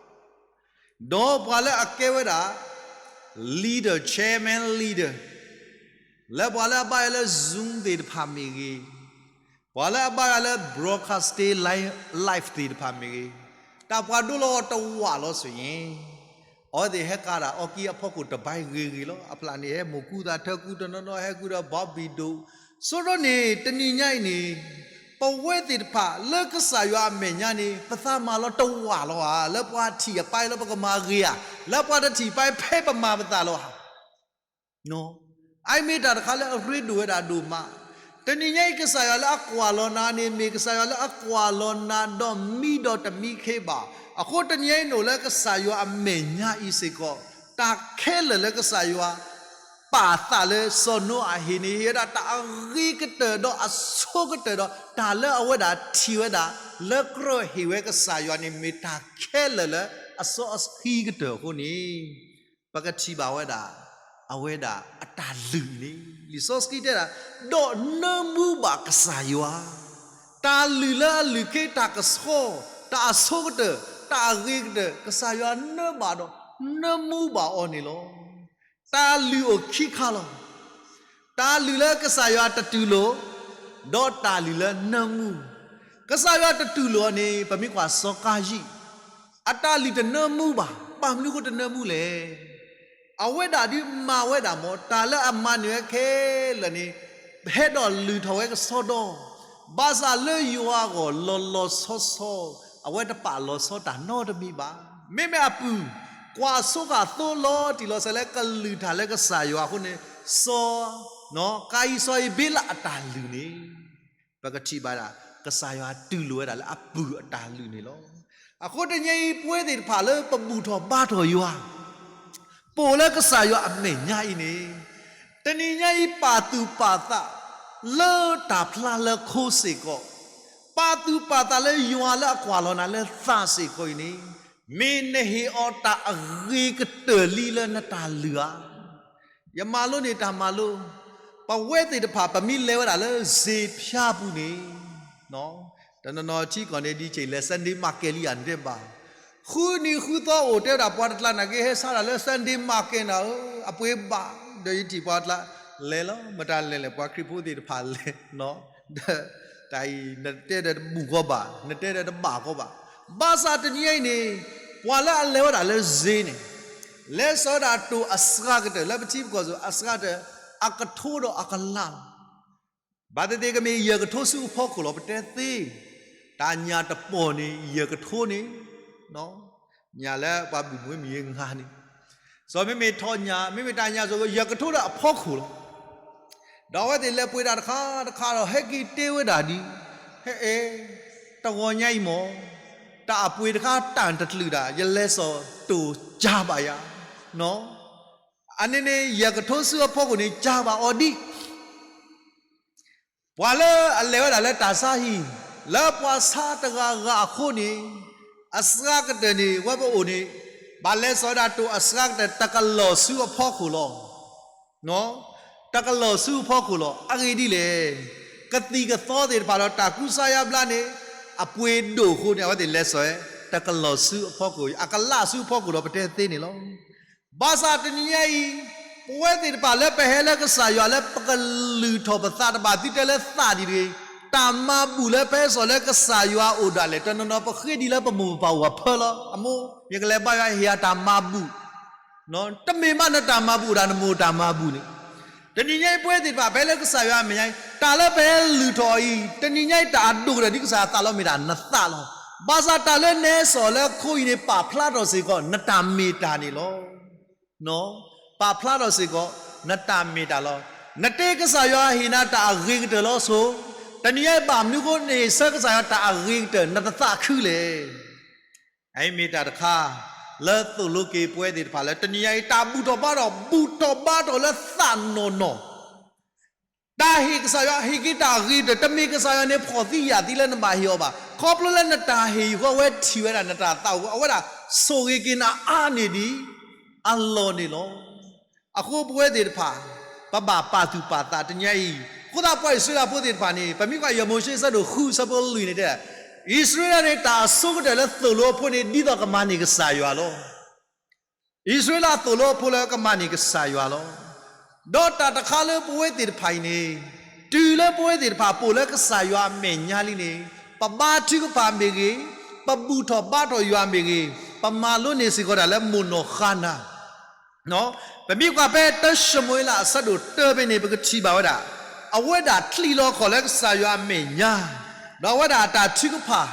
ဒီးပှၤလၢအကဲဝဲဒၣ် leader, chairman leader, လၢပှၤလၢအဘၣ်ယၤလၢ Zoom သ့ၣ်တဖၣ်မ့ၢ်ဂ့ၤ, ပှၤလၢအဘၣ်ယၤလၢ broadcasting live သ့ၣ်တဖၣ်မ့ၢ်ဂ့ၤ, တၢ်ပှၤဒိးလီၤတဝာ်လီၤစ့ၢ်ကီး, အဝဲသ့ၣ်ဟဲကးဒၣ်အီကံအဖီခိၣ်တဘၣ်ဂ့ၤဂ့ၤလီၤ. အဖျၢၣ်န့ၣ် ဟဲမိၢ်ကူသးထၢကူတနီၤနီၤ ဟဲကူဒီး ဘီဘံၣ်ဒိၣ်, ဆိဒိၣ်န့ၣ် တနံၤညါအံၤန့ၣ် ပဝဲသ့ၣ်တဖၣ်လၢကစၢ်ယွၤအမဲာ်ညါန့ၣ် ပသးမၤလီၤတဝာ်လီၤဧါ, လၢပှၤထံၣ်အပၢ်လၢပကမၤဂ့ၤဧါ, လၢပှၤတထံၣ်ပၢ်ဖဲပမၤပသးလီၤဧါ. အအံၤမ့ၢ်တၢ်တခါလၢအရ့ဒိၣ်ဝဲဒၣ်ဒိၣ်မး. တနံၤညါအံၤ ကစၢ်ယွၤလၢအကွၢ်လီၤနၤန့ၣ် မ့ၢ်ကစၢ်ယွၤလၢအကွၢ်လီၤနၤဒီးမံဒီးတမံခ့ဘၣ်. အဃိတနံၤညါအံၤ နအိၣ်လၢကစၢ်ယွၤအမဲာ်ညါအံၤစ့ၢ်ကီး, တၢ်ခဲလၢာ်လၢကစၢ်ယွၤ ပာ်သးလၢစီၤနိအၤဟ့ၣ်န့ၣ် ဟ့ၣ်ဝဲဒၣ်တၢ်အဂ့ၤကတၢၢ်ဒီးအဆိကတၢၢ်ဒီး တၢ်လၢအဝဲဒၣ်ထံၣ်ဝဲဒၣ် လၢကြၢးဟ့ၣ်ဝဲကစၢ်ယွၤန့ၣ် မ့ၢ်တၢ်ခဲလၢာ်လၢအစီအဆှံကတၢၢ်အဃိန့ၣ် ပကထံၣ်ဘၣ်ဝဲဒၣ် အဝဲဒၣ်အတၢ်လုၢ်န့ၣ် လံာ်စီဆှံတဲဒၣ်, ဒီးနၢမူဘၣ်ကစၢ်ယွၤ, တၢ်လုၢ်လၢအလုၢ်က့ၤတၢ်ကဆှီ, တၢ်အဆိကတၢၢ်, တၢ်အဂ့ၤကတၢၢ်, ကစၢ်ယွၤနၢဘၣ်ဒီး နၢမူဘၣ်အီၤန့ၣ်လီၤ. တၢ်လုၢ်အိၣ်ခံခါလီၤ. တၢ်လုၢ်လၢကစၢ်ယွၤတတူၢ်လိာ်, ဒီးတၢ်လုၢ်လၢနၢမူ. ကစၢ်ယွၤတတူၢ်လိာ်အီၤန့ၣ် ပမ့ၢ်ကွၢ်စီၤကၤယံၣ်, အတၢ်လုၢ်တနၢမူဘၣ်. ဘၣ်မနုၤဃိတနၢမူလဲၣ်. အဝဲဒၣ်ဒုးမၤဝဲဒၣ်မ့ၢ် တၢ်လၢအမၤန့ၢ်ဝဲခဲလၢာ်န့ၣ် ဟဲဒီးလုၢ်ထီၣ်ဝဲကဆီဒီ, ဘၣ်ဆၣ်လၢယွၤအဂီၢ်လီၤလီၤဆီဆီ, အဝဲတပာ်လီၤဆီတၢ်နီတမံၤဘၣ်. မ့မ့ၢ်အပုၢ် ကွၢ်ဆိဃာ်သိလီၤတံၢ်လီၤဆဲးလၢကလုၢ်တၢ်လၢကစၢ်ယွၤအဃိန့ၣ်, စီၤ ကၤယံၣ်စီၤဧ့ၤဘ့လးအတၢ်လုၢ်န့ၣ် ပကထံၣ်ဘၣ်ဒၣ် ကစၢ်ယွၤတူၢ်လိာ်ဝဲဒၣ်လၢအပုၢ်အတၢ်လုၢ်န့ၣ်လီၤ. အဃိတနံၤအံၤ ပဝဲသ့ၣ်တဖၣ်လၢပဘူၣ်ထီၣ်ဘါထီၣ်ယွၤ, ပအိၣ်လၢကစၢ်ယွၤအမဲာ်ညါအံၤန့ၣ်, တနံၤညါအံၤပာ်သူၣ်ပာ်သးလၢတၢ်ဖျါလၢခိစ့ၢ်ကီး, ပာ်သူၣ်ပာ်သးလၢယွၤလၢအကွၢ်လီၤနၤလၢသးစ့ၢ်ကီးအံၤန့ၣ်, မ့ၢ်နဟ့ၣ်အီၤတၢ်အဂ့ၤကတၢၢ်လံလၢနတၢ်လုၢ်ဧါ. ယမၤလိန့ၢ်တၢ်မၤလိ, ပဝဲသ့ၣ်တဖၣ်ပမ့ၢ်လဲၤဝဲဒၣ်လၢစ့ဖၠါပူၤန့ၣ်, တနီၤနီၤထံကီၢ်န့ၣ် ဒ်က့ၤလဲၤ Sunday market လံဧါ နတဲဘၣ်, ဃုနံၤဃုသီအိၣ်တဲဝဲဒၣ်ပှၤတကျါနာ်က့ ဟဲဆါတၢ်လၢ Sunday market နၤဧၢ, အပှ့ၤဘၣ်, ဒီးယထံၣ်ပှၤတကျါ, လဲၤလီၤ မတၤလဲၤလဲၣ် ပှၤခရံာ်ဖိသ့ၣ်တဖၣ်လဲၤ, တၢ်အံၤ နတဲဒီးတဘူၣ်ကီးဘၣ်, နတဲဒီးတဘၣ်ကီးဘၣ်. ဘၣ်ဆၣ်တနံၤအံၤန့ၣ်, ပှၤလၢအလဲၤဝဲဒၣ်လၢစ့န့ၣ်, လဲၤစိာ်ဝဲဒၣ်တိၢ်အစှၤကတၢၢ် လၢပထံပကီၢ်စိၤ အစှၤကတၢၢ် အကထိဒီးအကလးလီၤ. ဘၣ်သ့ၣ်သ့ၣ်ကမ့ၢ်ယဲၢ်ကထိဆူအဖီခိၣ်လီၤ ပတဲသ့, တၢ်ညၣ်တပီၢ်န့ၣ် ယဲၢ်ကထိန့ၣ်, ညၣ်လၢပှၤဘုၣ်မွ့မ့ၢ်ဂ့ၤ ငါန့ၣ်, စီၤမ့မ့ၢ်ထီၣ်ညၣ် မ့မ့ၢ်တၢ်ညၣ်စိၤ ယဲၢ်ကထိဒီးအဖီခိၣ်လီၤ. ဒီးအဝဲသ့ၣ်လဲၤပှ့ၤတၢ်တခါတခါဒီး ဟဲက့ၤတဲဝဲဒၣ်ဒ်, ဟဲအဲ, တဂီၤညါအံၤမ့ၢ်, တၢ်အပှ့ၤတခါတၢ်တကျုာ်ဒၣ် ယလဲၤစိာ်တိၢ်ကၢဘၣ်ယၤ, အန့ၣ်န့ၣ် ယဲၢ်ကထိဆူအဖီခိၣ်န့ၣ် ကၢဘၣ်အီၤဒ် ပှၤလၢအလဲၤဝဲဒၣ်လၢတၢ်ဆါဟံၣ်, လၢပှၤဆါတဂၤဂၤအဃိန့ၣ်, အစှၤကတၢၢ်န့ၣ် ဝဲပအိၣ်န့ၣ်, ဘၣ်လဲၤစိာ်ဝဲဒၣ်တိၢ်အစှၤကတၢၢ် တကလီၢ်ဆူအဖီခိၣ်လီၤ. တကလီၢ်ဆူအဖီခိၣ်လီၤ. အဂ့ၢ်ဒ်လဲၣ်, ကသံၣ်ကသီသ့ၣ်တဖၣ်ဒီးတၢ်ကူစါယါဘျါန့ၣ်, အပှ့ၤဒိၣ်အဃိန့ၣ် အဝဲသ့ၣ်လဲၤစိာ်ဝဲ တကလီၢ်ဆူအဖီခိၣ်, အကလးဆူအဖီခိၣ်ဒီးပတဲသ့န့ၣ်လီၤ. ဘၣ်ဆၣ်တနံၤညါအံၤ, ပဝဲသ့ၣ်တဖၣ်လၢပဟဲလၢကစၢ်ယွၤလၢပကလုၢ်ထီၣ်ပသးတဘၣ်သုတဲလၢသးဒ်တဂ့ၤ, တၢ်မၤဘူၣ်လၢပဟဲစိာ်လၢကစၢ်ယွၤအအိၣ်ဒၣ်လဲာ် တနီၤနီၤပဃ့ဒ်လၢပမိၢ်ပပၢ်အိၣ်အဖၢလီၤ. အမိၢ်, ယကလဲၤဘါယွၤဟ့ၣ်ယၤတၢ်မၤဘူၣ်, တမ့ၢ်ဘၣ်နတၢ်မၤဘူၣ်အိၣ်ဒၣ်နမိၢ်တၢ်မၤဘူၣ်န့ၣ်, တနံၤညါအံၤပဝဲသ့ၣ်တဖၣ် ပဟဲလၢကစၢ်ယွၤအမဲာ်ညါအံၤ တၢ်လၢပဟဲလုၢ်ထီၣ်အံၤ တနံၤညါအံၤတၢ်အဒိၣ်ကတၢၢ်ဒ်ကစၢ်ယွၤသးလီမ့ၢ်ဒၣ်နသးလီၤ. ဘၣ်ဆၣ်တၢ်လၢနဟဲစိာ်လၢခိအံၤန့ၣ် ပာ်ဖျါထီၣ်စ့ၢ်ကီး နတၢ်မ့ၢ်တၢ်န့ၣ်လီၤ. ပာ်ဖျါထီၣ်စ့ၢ်ကီး နတၢ်မ့ၢ်တၢ်လီၤ. နတဲကစၢ်ယွၤဟ့ၣ်နၤတၢ်အဂ့ၤကတၢၢ်လီၤဆိ, တနံၤညါအံၤဘၣ်မနုၤအဃိ နဟ့ၣ်ဆၢကစၢ်ယွၤတၢ်အဂ့ၤကတၢၢ် နတသးခုလဲၣ်. အအံၤမ့ၢ်တၢ်တခါ လၢသိၣ်လိက့ၤပဝဲသ့ၣ်တဖၣ်လၢ တနံၤညါအံၤတၢ်ဘူၣ်ထီၣ်ဘါထီၣ် ဘူၣ်ထီၣ်ဘါထီၣ်လၢသးနီၢ်နီၢ် တၢ်ဟ့ၣ်ကစၢ်ယွၤ ဟ့ၣ်က့ၤတၢ်ဂ့ၤကတၢၢ် တမ့ၢ်ကစၢ်ယွၤန့ၣ် ဖှီၣ်သံယာ်သံလၢနဘၣ်ဟ့ၣ်အီၤဘၣ်. ခီဖျိလၢနတၢ်ဟ့ၣ်အံၤအဃိ အဝဲထံၣ်ဝဲဒၣ်နတၢ်သးအိၣ်အဃိ အဝဲဒၣ်ဆိၣ်ဂ့ၤက့ၤနၤအါန့ၢ်ဒံးအလီၢ်န့ၣ်လီၤ. အဃိပဝဲသ့ၣ်တဖၣ် ပဘၣ်ပာ်သူၣ်ပာ်သးတနံၤညါအံၤ အဃိသတးပှၤအံၣ်စရ့လးဖိသ့ၣ်တဖၣ်န့ၣ် ပမ့ၢ်ကွၢ်ယမိၤၡ့အဆၢဒိၣ်ဃုအဆၢဖိလွံၢ်န့ၣ်တဲ, အံၣ်စရ့လးန့ၣ် တၢ်အဆိကတၢၢ်လၢသိၣ်လိအဖိန့ၣ် ဒ်သိးကမၤန့ၢ်ကစၢ်ယွၤလီၤ. အံၣ်စရ့လးသိၣ်လိအဖိလၢကမၤန့ၢ်ကစၢ်ယွၤလီၤ. ဒီးတၢ်တခါလၢပဝဲသ့ၣ်တဖၣ်အံၤန့ၣ်, တုၤလၢပဝဲသ့ၣ်တဖၣ်ပိာ်လၢကစၢ်ယွၤအမဲာ်ညါလံန့ၣ်, ပဘါထုကဖၣ်မ့ၢ်ဂ့ၤ, ပဘူၣ်ထီၣ်ဘါထီၣ်ယွၤမ့ၢ်ဂ့ၤ, ပမၤလိန့ၢ်စ့ၢ်ကီးတၢ်လၢမိၢ်နီၢ်ဃၤနၤ ပမ့ၢ်ကွၢ်ဖဲတၢၡမူၤအ့လးအဆၢဒိၣ်တၢဖဲန့ၣ် ပကထံၣ်ဘၣ်ဝဲဒၣ်, အဝဲဒၣ်ချံးလီၤခီၣ်လၢကစၢ်ယွၤအမဲာ်ညါ, ဒီးအဝဲဒၣ်အတၢ်ထုကဖၣ်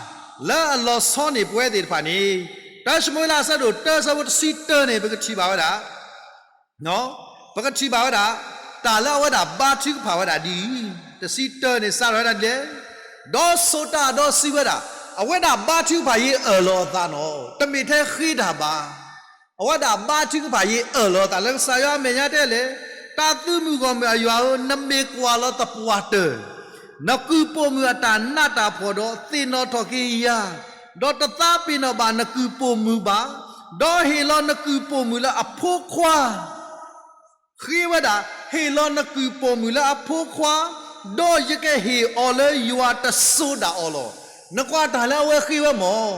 လၢအလီၤဆီန့ၢ်ပဝဲသ့ၣ်တဖၣ်န့ၣ်, တၢၡမူၤအ့လးအဆၢဒိၣ်တၢအဆၢဖိတဆံတၢန့ၣ် ပကထံၣ်ဘၣ်ဝဲဒၣ် ပကထံၣ်ဘၣ်ဝဲဒၣ်, တၢ်လၢအဝဲဒၣ်ဘါထုကဖၣ်ဝဲဒၣ်ဒ်အံၤ, တဆံတၢန့ၣ် စးထီၣ်ဝဲဒၣ်ဒ်လဲၣ်, ဒီးဆိၣ်တၢ်ဒီးစံးဝဲဒၣ်, အဝဲဒၣ်ဘါထုကဖၣ်ယ့အၢၣ်လီၤအသးနီၤ, တမ့ၢ်ထဲဃ့တၢ်ဘၣ်. အဝဲဒၣ်ဘါထုကဖၣ်ယ့အၢၣ်လီၤအသးလၢကစၢ်ယွၤအမဲာ်ညါတဲလဲၣ်, တၢ်သုးမုၢ်ဂီၢ်မုၢ်အယွၤဧၢ, နမ့ၢ်ကွၢ်လီၤသပှၢ်တၢၢ်, နကုၢ်ပိာ်မုၣ်အတၢ်နးတၢ်ဖှီၣ်ဒီးသ့ၣ်နီၣ်ထီၣ်က့ၤယၤ, ဒီးတသးပ့ၤနီၣ်ဘၣ်နကုၢ်ပိာ်မုၣ်ဘၣ်, ဒီးဟ့ၣ်လီၤနကုၢ်ပိာ်မုၣ်လၢအဖိခွါ ဃ့ဝဲဒၣ်, ဟ့ၣ်လီၤနကုၢ်ပိာ်မုၣ်လၢအဖိခွါ, ဒီးယကဟ့ၣ်အီၤလၢယွၤတစိၤဒၣ်အီၤလီၤ. နကွၢ်တၢ်လၢအဝဲဃ့ဝဲမၢ်,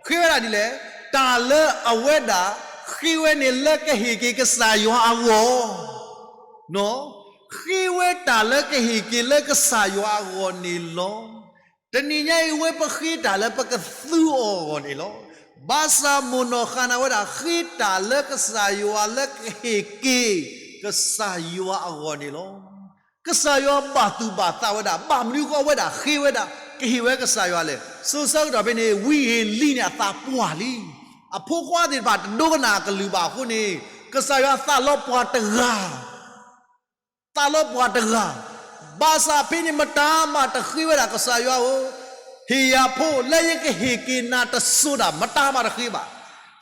ဃ့ဝဲဒၣ်ဒ်လဲၣ်, တၢ်လၢအဝဲဒၣ်ဃ့ဝဲန့ၣ်လၢကဟ့ၣ်က့ၤကစၢ်ယွၤအဂီၢ် ဃ့ဝဲတၢ်လၢကဟ့ၣ်က့ၤလၢကစၢ်ယွၤအဂီၢ်န့ၣ်လီၤ. တနံၤညါအံၤ အဝဲပဃ့တၢ်လၢပကသူအီၤအဂီၢ်န့ၣ်လီၤ. ဘၣ်ဆၣ်မိၢ်နီၢ်ဃၤနၤဝဲဒၣ် ဃ့တၢ်လၢကစၢ်ယွၤလၢကဟ့ၣ်က့ၤကစၢ်ယွၤအဂီၢ်န့ၣ်လီၤ. ကစၢ်ယွၤဘၣ်သူၣ်ဘၣ်သးဝဲဒၣ်, ဘၣ်မနုၤဃိအဝဲဒၣ်ဃ့ဝဲဒၣ် ကဟ့ၣ်ဝဲကစၢ်ယွၤလဲၣ်. စိၤဆၢကတီၢ်ဖဲန့ၣ် ဝံဧ့ၤလံန့ၣ်အသးပှၢ်လံ. အဖိခွါသ့ၣ်တဖၣ်တဒိကနၣ်အကလုၢ်ဘၣ်အဃိန့ၣ်, ကစၢ်ယွၤသးလီပှၤတဂၤ သးလီပှၤတဂၤ, ဘၣ်ဆၣ်ဖဲန့ၣ်မတၤမးတဃ့ဝဲဒၣ်ကစၢ်ယွၤဧၢ, ဟ့ၣ်ယၤဖိလၢယကဟ့ၣ်က့ၤနၤတစိၤဒၣ် မတၤမးတဃ့ဘၣ်.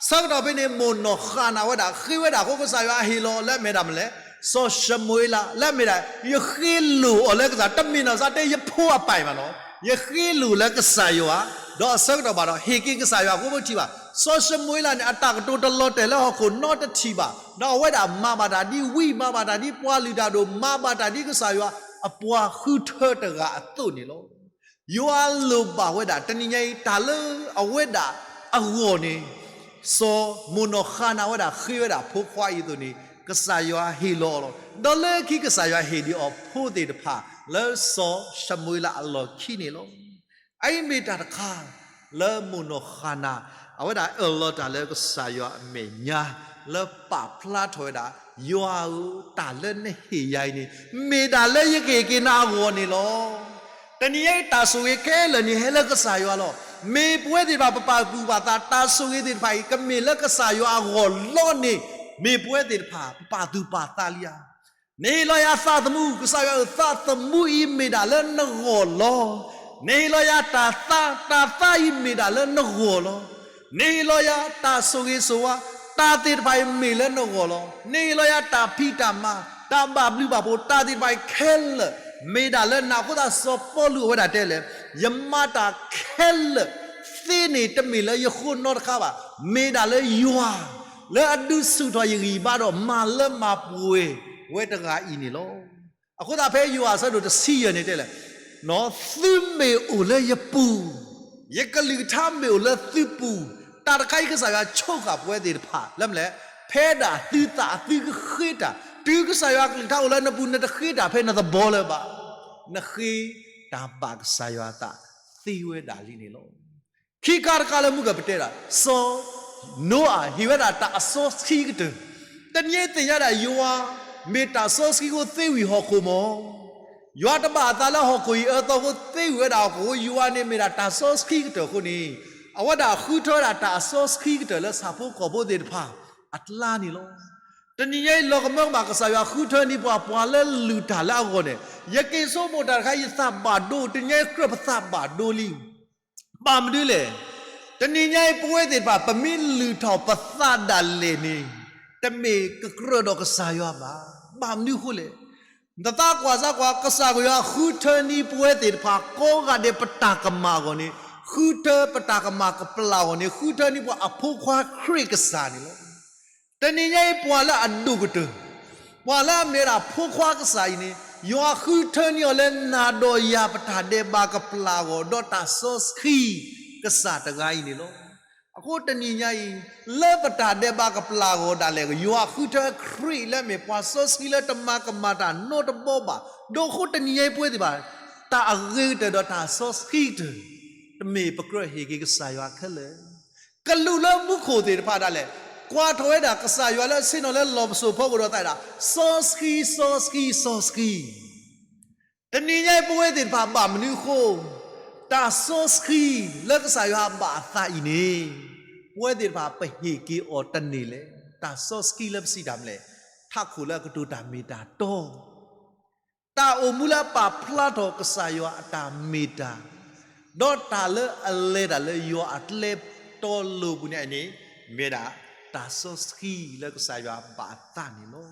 ဆၢကတီၢ်ဖဲန့ၣ် မိၢ်နီၢ်ဃၤနၤဝဲဒၣ် ဃ့ဝဲဒၣ်အဃိကစၢ်ယွၤဟ့ၣ်လီၤအီၤလၢအမ့ၢ်ဒၣ်မနုၤလဲၣ်, စီၤၡမူၤအ့လး လၢအမ့ၢ်ဒၣ် ယဃ့လိၢ်အီၤလၢကစၢ်, တမ့ၢ်နီၢ်စၢ်တဲယဖိအပၢ်အံၤမးနီၤ, ယဃ့လိၢ်လၢကစၢ်ယွၤ, ဒီးအဆၢကတီၢ်ဘၣ်ဒီး ဟ့ၣ်က့ၤကစၢ်ယွၤအဃိပထံၣ်ဘၣ်. စီၤၡမူၤအ့လးန့ၣ် အတၢ်ကတိၤတလီၤတဲာ်လၢဟီၣ်ခိၣ်နီတထံၣ်ဘၣ်, ဒီးအဝဲဒၣ်မၤဘၣ်တၢ်ဒ်ဝံ, မၤဘၣ်တၢ်ဒ်ပှၤလုၢ်တၢ်ဒိၣ်, မၤဘၣ်တၢ်ဒ်ကစၢ်ယွၤအပှၤဃုထၢတဂၤအသိးန့ၣ်လီၤ. ယွၤလိၣ်ဘၣ်ဝဲဒၣ် တနံၤညါအံၤ တၢ်လၢအဝဲဒၣ်အဂီၢ်န့ၣ်, စီၤမိၢ်နီၢ်ဃၤနၤဝဲဒၣ် ဃ့ဝဲဒၣ်ဖိခွါအံၤအသိးန့ၣ်, ကစၢ်ယွၤဟ့ၣ်လီၤအီၤလီၤ. ဒီးလၢခံကစၢ်ယွၤဟ့ၣ်ဒံးအီၤဖိသ့ၣ်တဖၣ် လၢစီၤၡမူၤအ့လးအလီၢ်ခံန့ၣ်လီၤ. အအံၤမ့ၢ်တၢ်တခါ လၢမိၢ်နီၢ်ဃၤနၤ အဝဲဒၣ်အၢၣ်လီၤတၢ်လၢကစၢ်ယွၤအမဲာ်ညါ, လၢပာ်ဖျါထီၣ်ဝဲဒၣ်, ယွၤဧၢ, တၢ်လၢနဟ့ၣ်ယၤအံၤန့ၣ် မ့ၢ်ဒၣ်လၢယကဟ့ၣ်က့ၤနၤအဂီၢ်န့ၣ်လီၤ. တနံၤညါအံၤ တၢ်ဆိၣ်ဂ့ၤခဲလၢာ်န့ၣ် ဟဲလၢကစၢ်ယွၤလီၤ. မ့ၢ်ပဝဲသ့ၣ်တဖၣ် ပပာ်သူၣ်ပာ်သး တၢ်ဆိၣ်ဂ့ၤသ့ၣ်တဖၣ်အံၤ ကမ့ၢ်လၢကစၢ်ယွၤအဂီၢ်လီၤန့ၣ်, မ့ၢ်ပဝဲသ့ၣ်တဖၣ် ပပာ်သူၣ်ပာ်သးလံဧါ. နဟ့ၣ်လီၤယၤသးသမူ, ကစၢ်ယွၤဧၢ, သးသမူအံၤမ့ၢ်ဒၣ်လၢနဂီၢ်လီၤ. နဟ့ၣ်လီၤယၤတၢ်သါ, တၢ်သါအံၤမ့ၢ်ဒၣ်လၢနဂီၢ်လီၤ. နဟ့ၣ်လီၤယၤတၢ်ဆိၣ်ဂ့ၤဆိၣ်ဝါ, တၢ်သ့ၣ်တဖၣ်အံၤမ့ၢ်လၢနဂီၢ်လီၤ. နဟ့ၣ်လီၤယၤတၢ်ဖံးတၢ်မၤ, တၢ်ဘၣ်ဘျုးဘၣ်ဖှိၣ်, တၢ်သ့ၣ်တဖၣ်အံၤခဲလၢာ် မ့ၢ်ဒၣ်လၢနၤအဃိသတး စီၤပီလူးအဝဲဒၣ်တဲလဲၣ်, ယမၤတၢ်ခဲလၢာ်သ့န့ၣ် တမ့ၢ်လၢယဃိနီတခါဘၣ်, မ့ၢ်ဒၣ်လၢယွၤ လၢအဒုးဆူၣ်ထီၣ်ယဂံၢ်ယဘါဒီး မၤလၢမၤပှဲၤဝဲတဂၤအံၤန့ၣ်လီၤ. အဃိသတးဖဲယိၤဟၣ်အဆၢဒိၣ်တဆံယဲၢ်န့ၣ်တဲလဲၣ်, သုမ့ၢ်အိၣ်လၢယပူၤ, ယကလုၢ်ကထါမ့ၢ်အိၣ်လၢသုပူၤ, တၢ်တခါအံၤကစၢ်ယွၤဆိဃာ်ပဝဲသ့ၣ်တဖၣ် လၢမနုၤလဲၣ်, ဖဲဒၣ်သုသးသုကဃ့တၢ်, တုၤကစၢ်ယွၤကလုၢ်ကထါအိၣ်လၢနပူၤ နတဃ့တၢ်ဖဲနသဘီလၢၤဘၣ်, နဃ့တၢ်ဘၣ်ကစၢ်ယွၤအသးသ့ဝဲဒၣ်လံန့ၣ်လီၤ. ခံခါတခါလၢမုၢ်ကပတဲဒၣ်, စီၤနိအၤဟ့ၣ်ဝဲဒၣ်တၢ်အစီဆှံကတၢၢ်, တနံၤအံၤသ့ၣ်ညါဒၣ်ယွၤ မ့ၢ်တၢ်စီဆှံအဃိသ့ဝံၤဟီၣ်ခိၣ်မၢ် ယွၤတဘၣ်အသးလၢဟီၣ်ခိၣ်အံၤအၢသီအဃိသ့ဝံၤဝဲဒၣ်ဟီၣ်ခိၣ်အဃိ ယွၤန့ၣ်မ့ၢ်ဒၣ်တၢ်စီဆှံကတၢၢ်အဃိန့ၣ်, အဝဲဒၣ်ဃုထၢဝဲဒၣ်တၢ်အစီဆှံကတၢၢ်လၢဆၣ်ဖိကီၢ်ဖိသ့ၣ်တဖၣ်အကျါန့ၣ်လီၤ. တနံၤညါအံၤလီၤကမၢကမၣ်ကစၢ်ယွၤဃုထၢန့ၢ်ပှၤ ပှၤလၢလုၢ်တၢ်လၢအဂီၢ်န့ၣ်, ယက့ၤဆိကမိၣ်တၢ်တခါ ယသးဘၣ်ဒိ တနံၤညါအံၤကြၢးပသးဘၣ်ဒိလံ ဘၣ်မနုၤလဲၣ်. တနံၤညါအံၤပဝဲသ့ၣ်တဖၣ် ပမ့ၢ်လုၢ်ထီၣ်ပသးဒၣ်လဲာ်န့ၣ်, တမ့ၢ်ကကြၢးဒီးကစၢ်ယွၤဘၣ်. ဘၣ်မနုၤအဃိလဲၣ်. နသးကွၢ်စၢ်ကွၢ် ကစၢ်ယွၤဃုထၢန့ၢ်ပဝဲသ့ၣ်တဖၣ်ကိးဂၤဒဲးပတၢ်ကမၣ်အဂီၢ်န့ၣ်, ဃုထၢပတၢ်ကမၣ်ကပျၢ်အဂီၢ်န့ၣ်, ဃုထၢန့ၢ်ပှၤအဖိခွါခရံာ်ကစၢ်န့ၣ်လီၤ. တနံၤညါအံၤပှၤလၢအဒိၣ်ကတၢၢ်, ပှၤလၢအမ့ၢ်ဝဲဒၣ်ဖိခွါကစၢ်အံၤန့ၣ်, ယွၤဃုထၢန့ၢ်အီၤလၢနၤဒီးယၤ ပတၢ်ဒဲးဘးကပျၢ်အဂီၢ် ဒီးတၢ်စီဆှံကစၢ်တဂၤအံၤန့ၣ်လီၤ. အဃိတနံၤညါအံၤ လၢပတၢ်ဒဲးဘးကပျၢ်အဂီၢ်ဒၣ်လဲာ် ယွၤဃုထၢခရံာ်လၢအမ့ၢ်ပှၤစီဆှံလၢတမၤကမၣ်တၢ်နီတဘီဘၣ်. ဒီးအဃိတနံၤညါအံၤပဝဲသ့ၣ်တဖၣ် တၢ်အဂ့ၤကတၢၢ်ဒီးတၢ်စီဆှံကတၢၢ် တမ့ၢ်ပကြၢးဟ့ၣ်က့ၤကစၢ်ယွၤခဲလၢာ် ကလူးလၢမူခိၣ်သ့ၣ်တဖၣ်ဒၣ်လဲာ် ကွၢ်ထီၣ်ဝဲဒၣ်ကစၢ်ယွၤလၢအဆ့ၣ်နီၤလၢလီၢ်ပစိာ်ဖီခိၣ်ဒီးသးဒၣ် စီဆှံ စီဆှံ စီဆှံ. တနံၤညါအံၤပဝဲသ့ၣ်တဖၣ်ဘၣ်မနုၤအဃိ တၢ်စီဆှံလၢကစၢ်ယွၤဘၣ်အသးအံၤန့ၣ် ပဝဲသ့ၣ်တဖၣ်ပဟ့ၣ်က့ၤအီၤတန့ၢ်လဲၣ်. တၢ်စီဆှံလၢပစံးတၢ်မနုၤလဲၣ်, ထးခိၣ်လၢအကတိၤတၢ်မ့ၢ်တၢ်တီ တၢ်အိၣ်မူလၢအပာ်ဖျါထီၣ်ကစၢ်ယွၤအတၢ်မ့ၢ်တၢ်, ဒီးတၢ်လၢအလဲၤတၢ်လၢယွၤအကျဲတီလိၤပူၤန့ၣ်န့ၣ် မ့ၢ်ဒၣ်တၢ်စီဆှံလၢကစၢ်ယွၤဘၣ်အသးန့ၣ်လီၤ.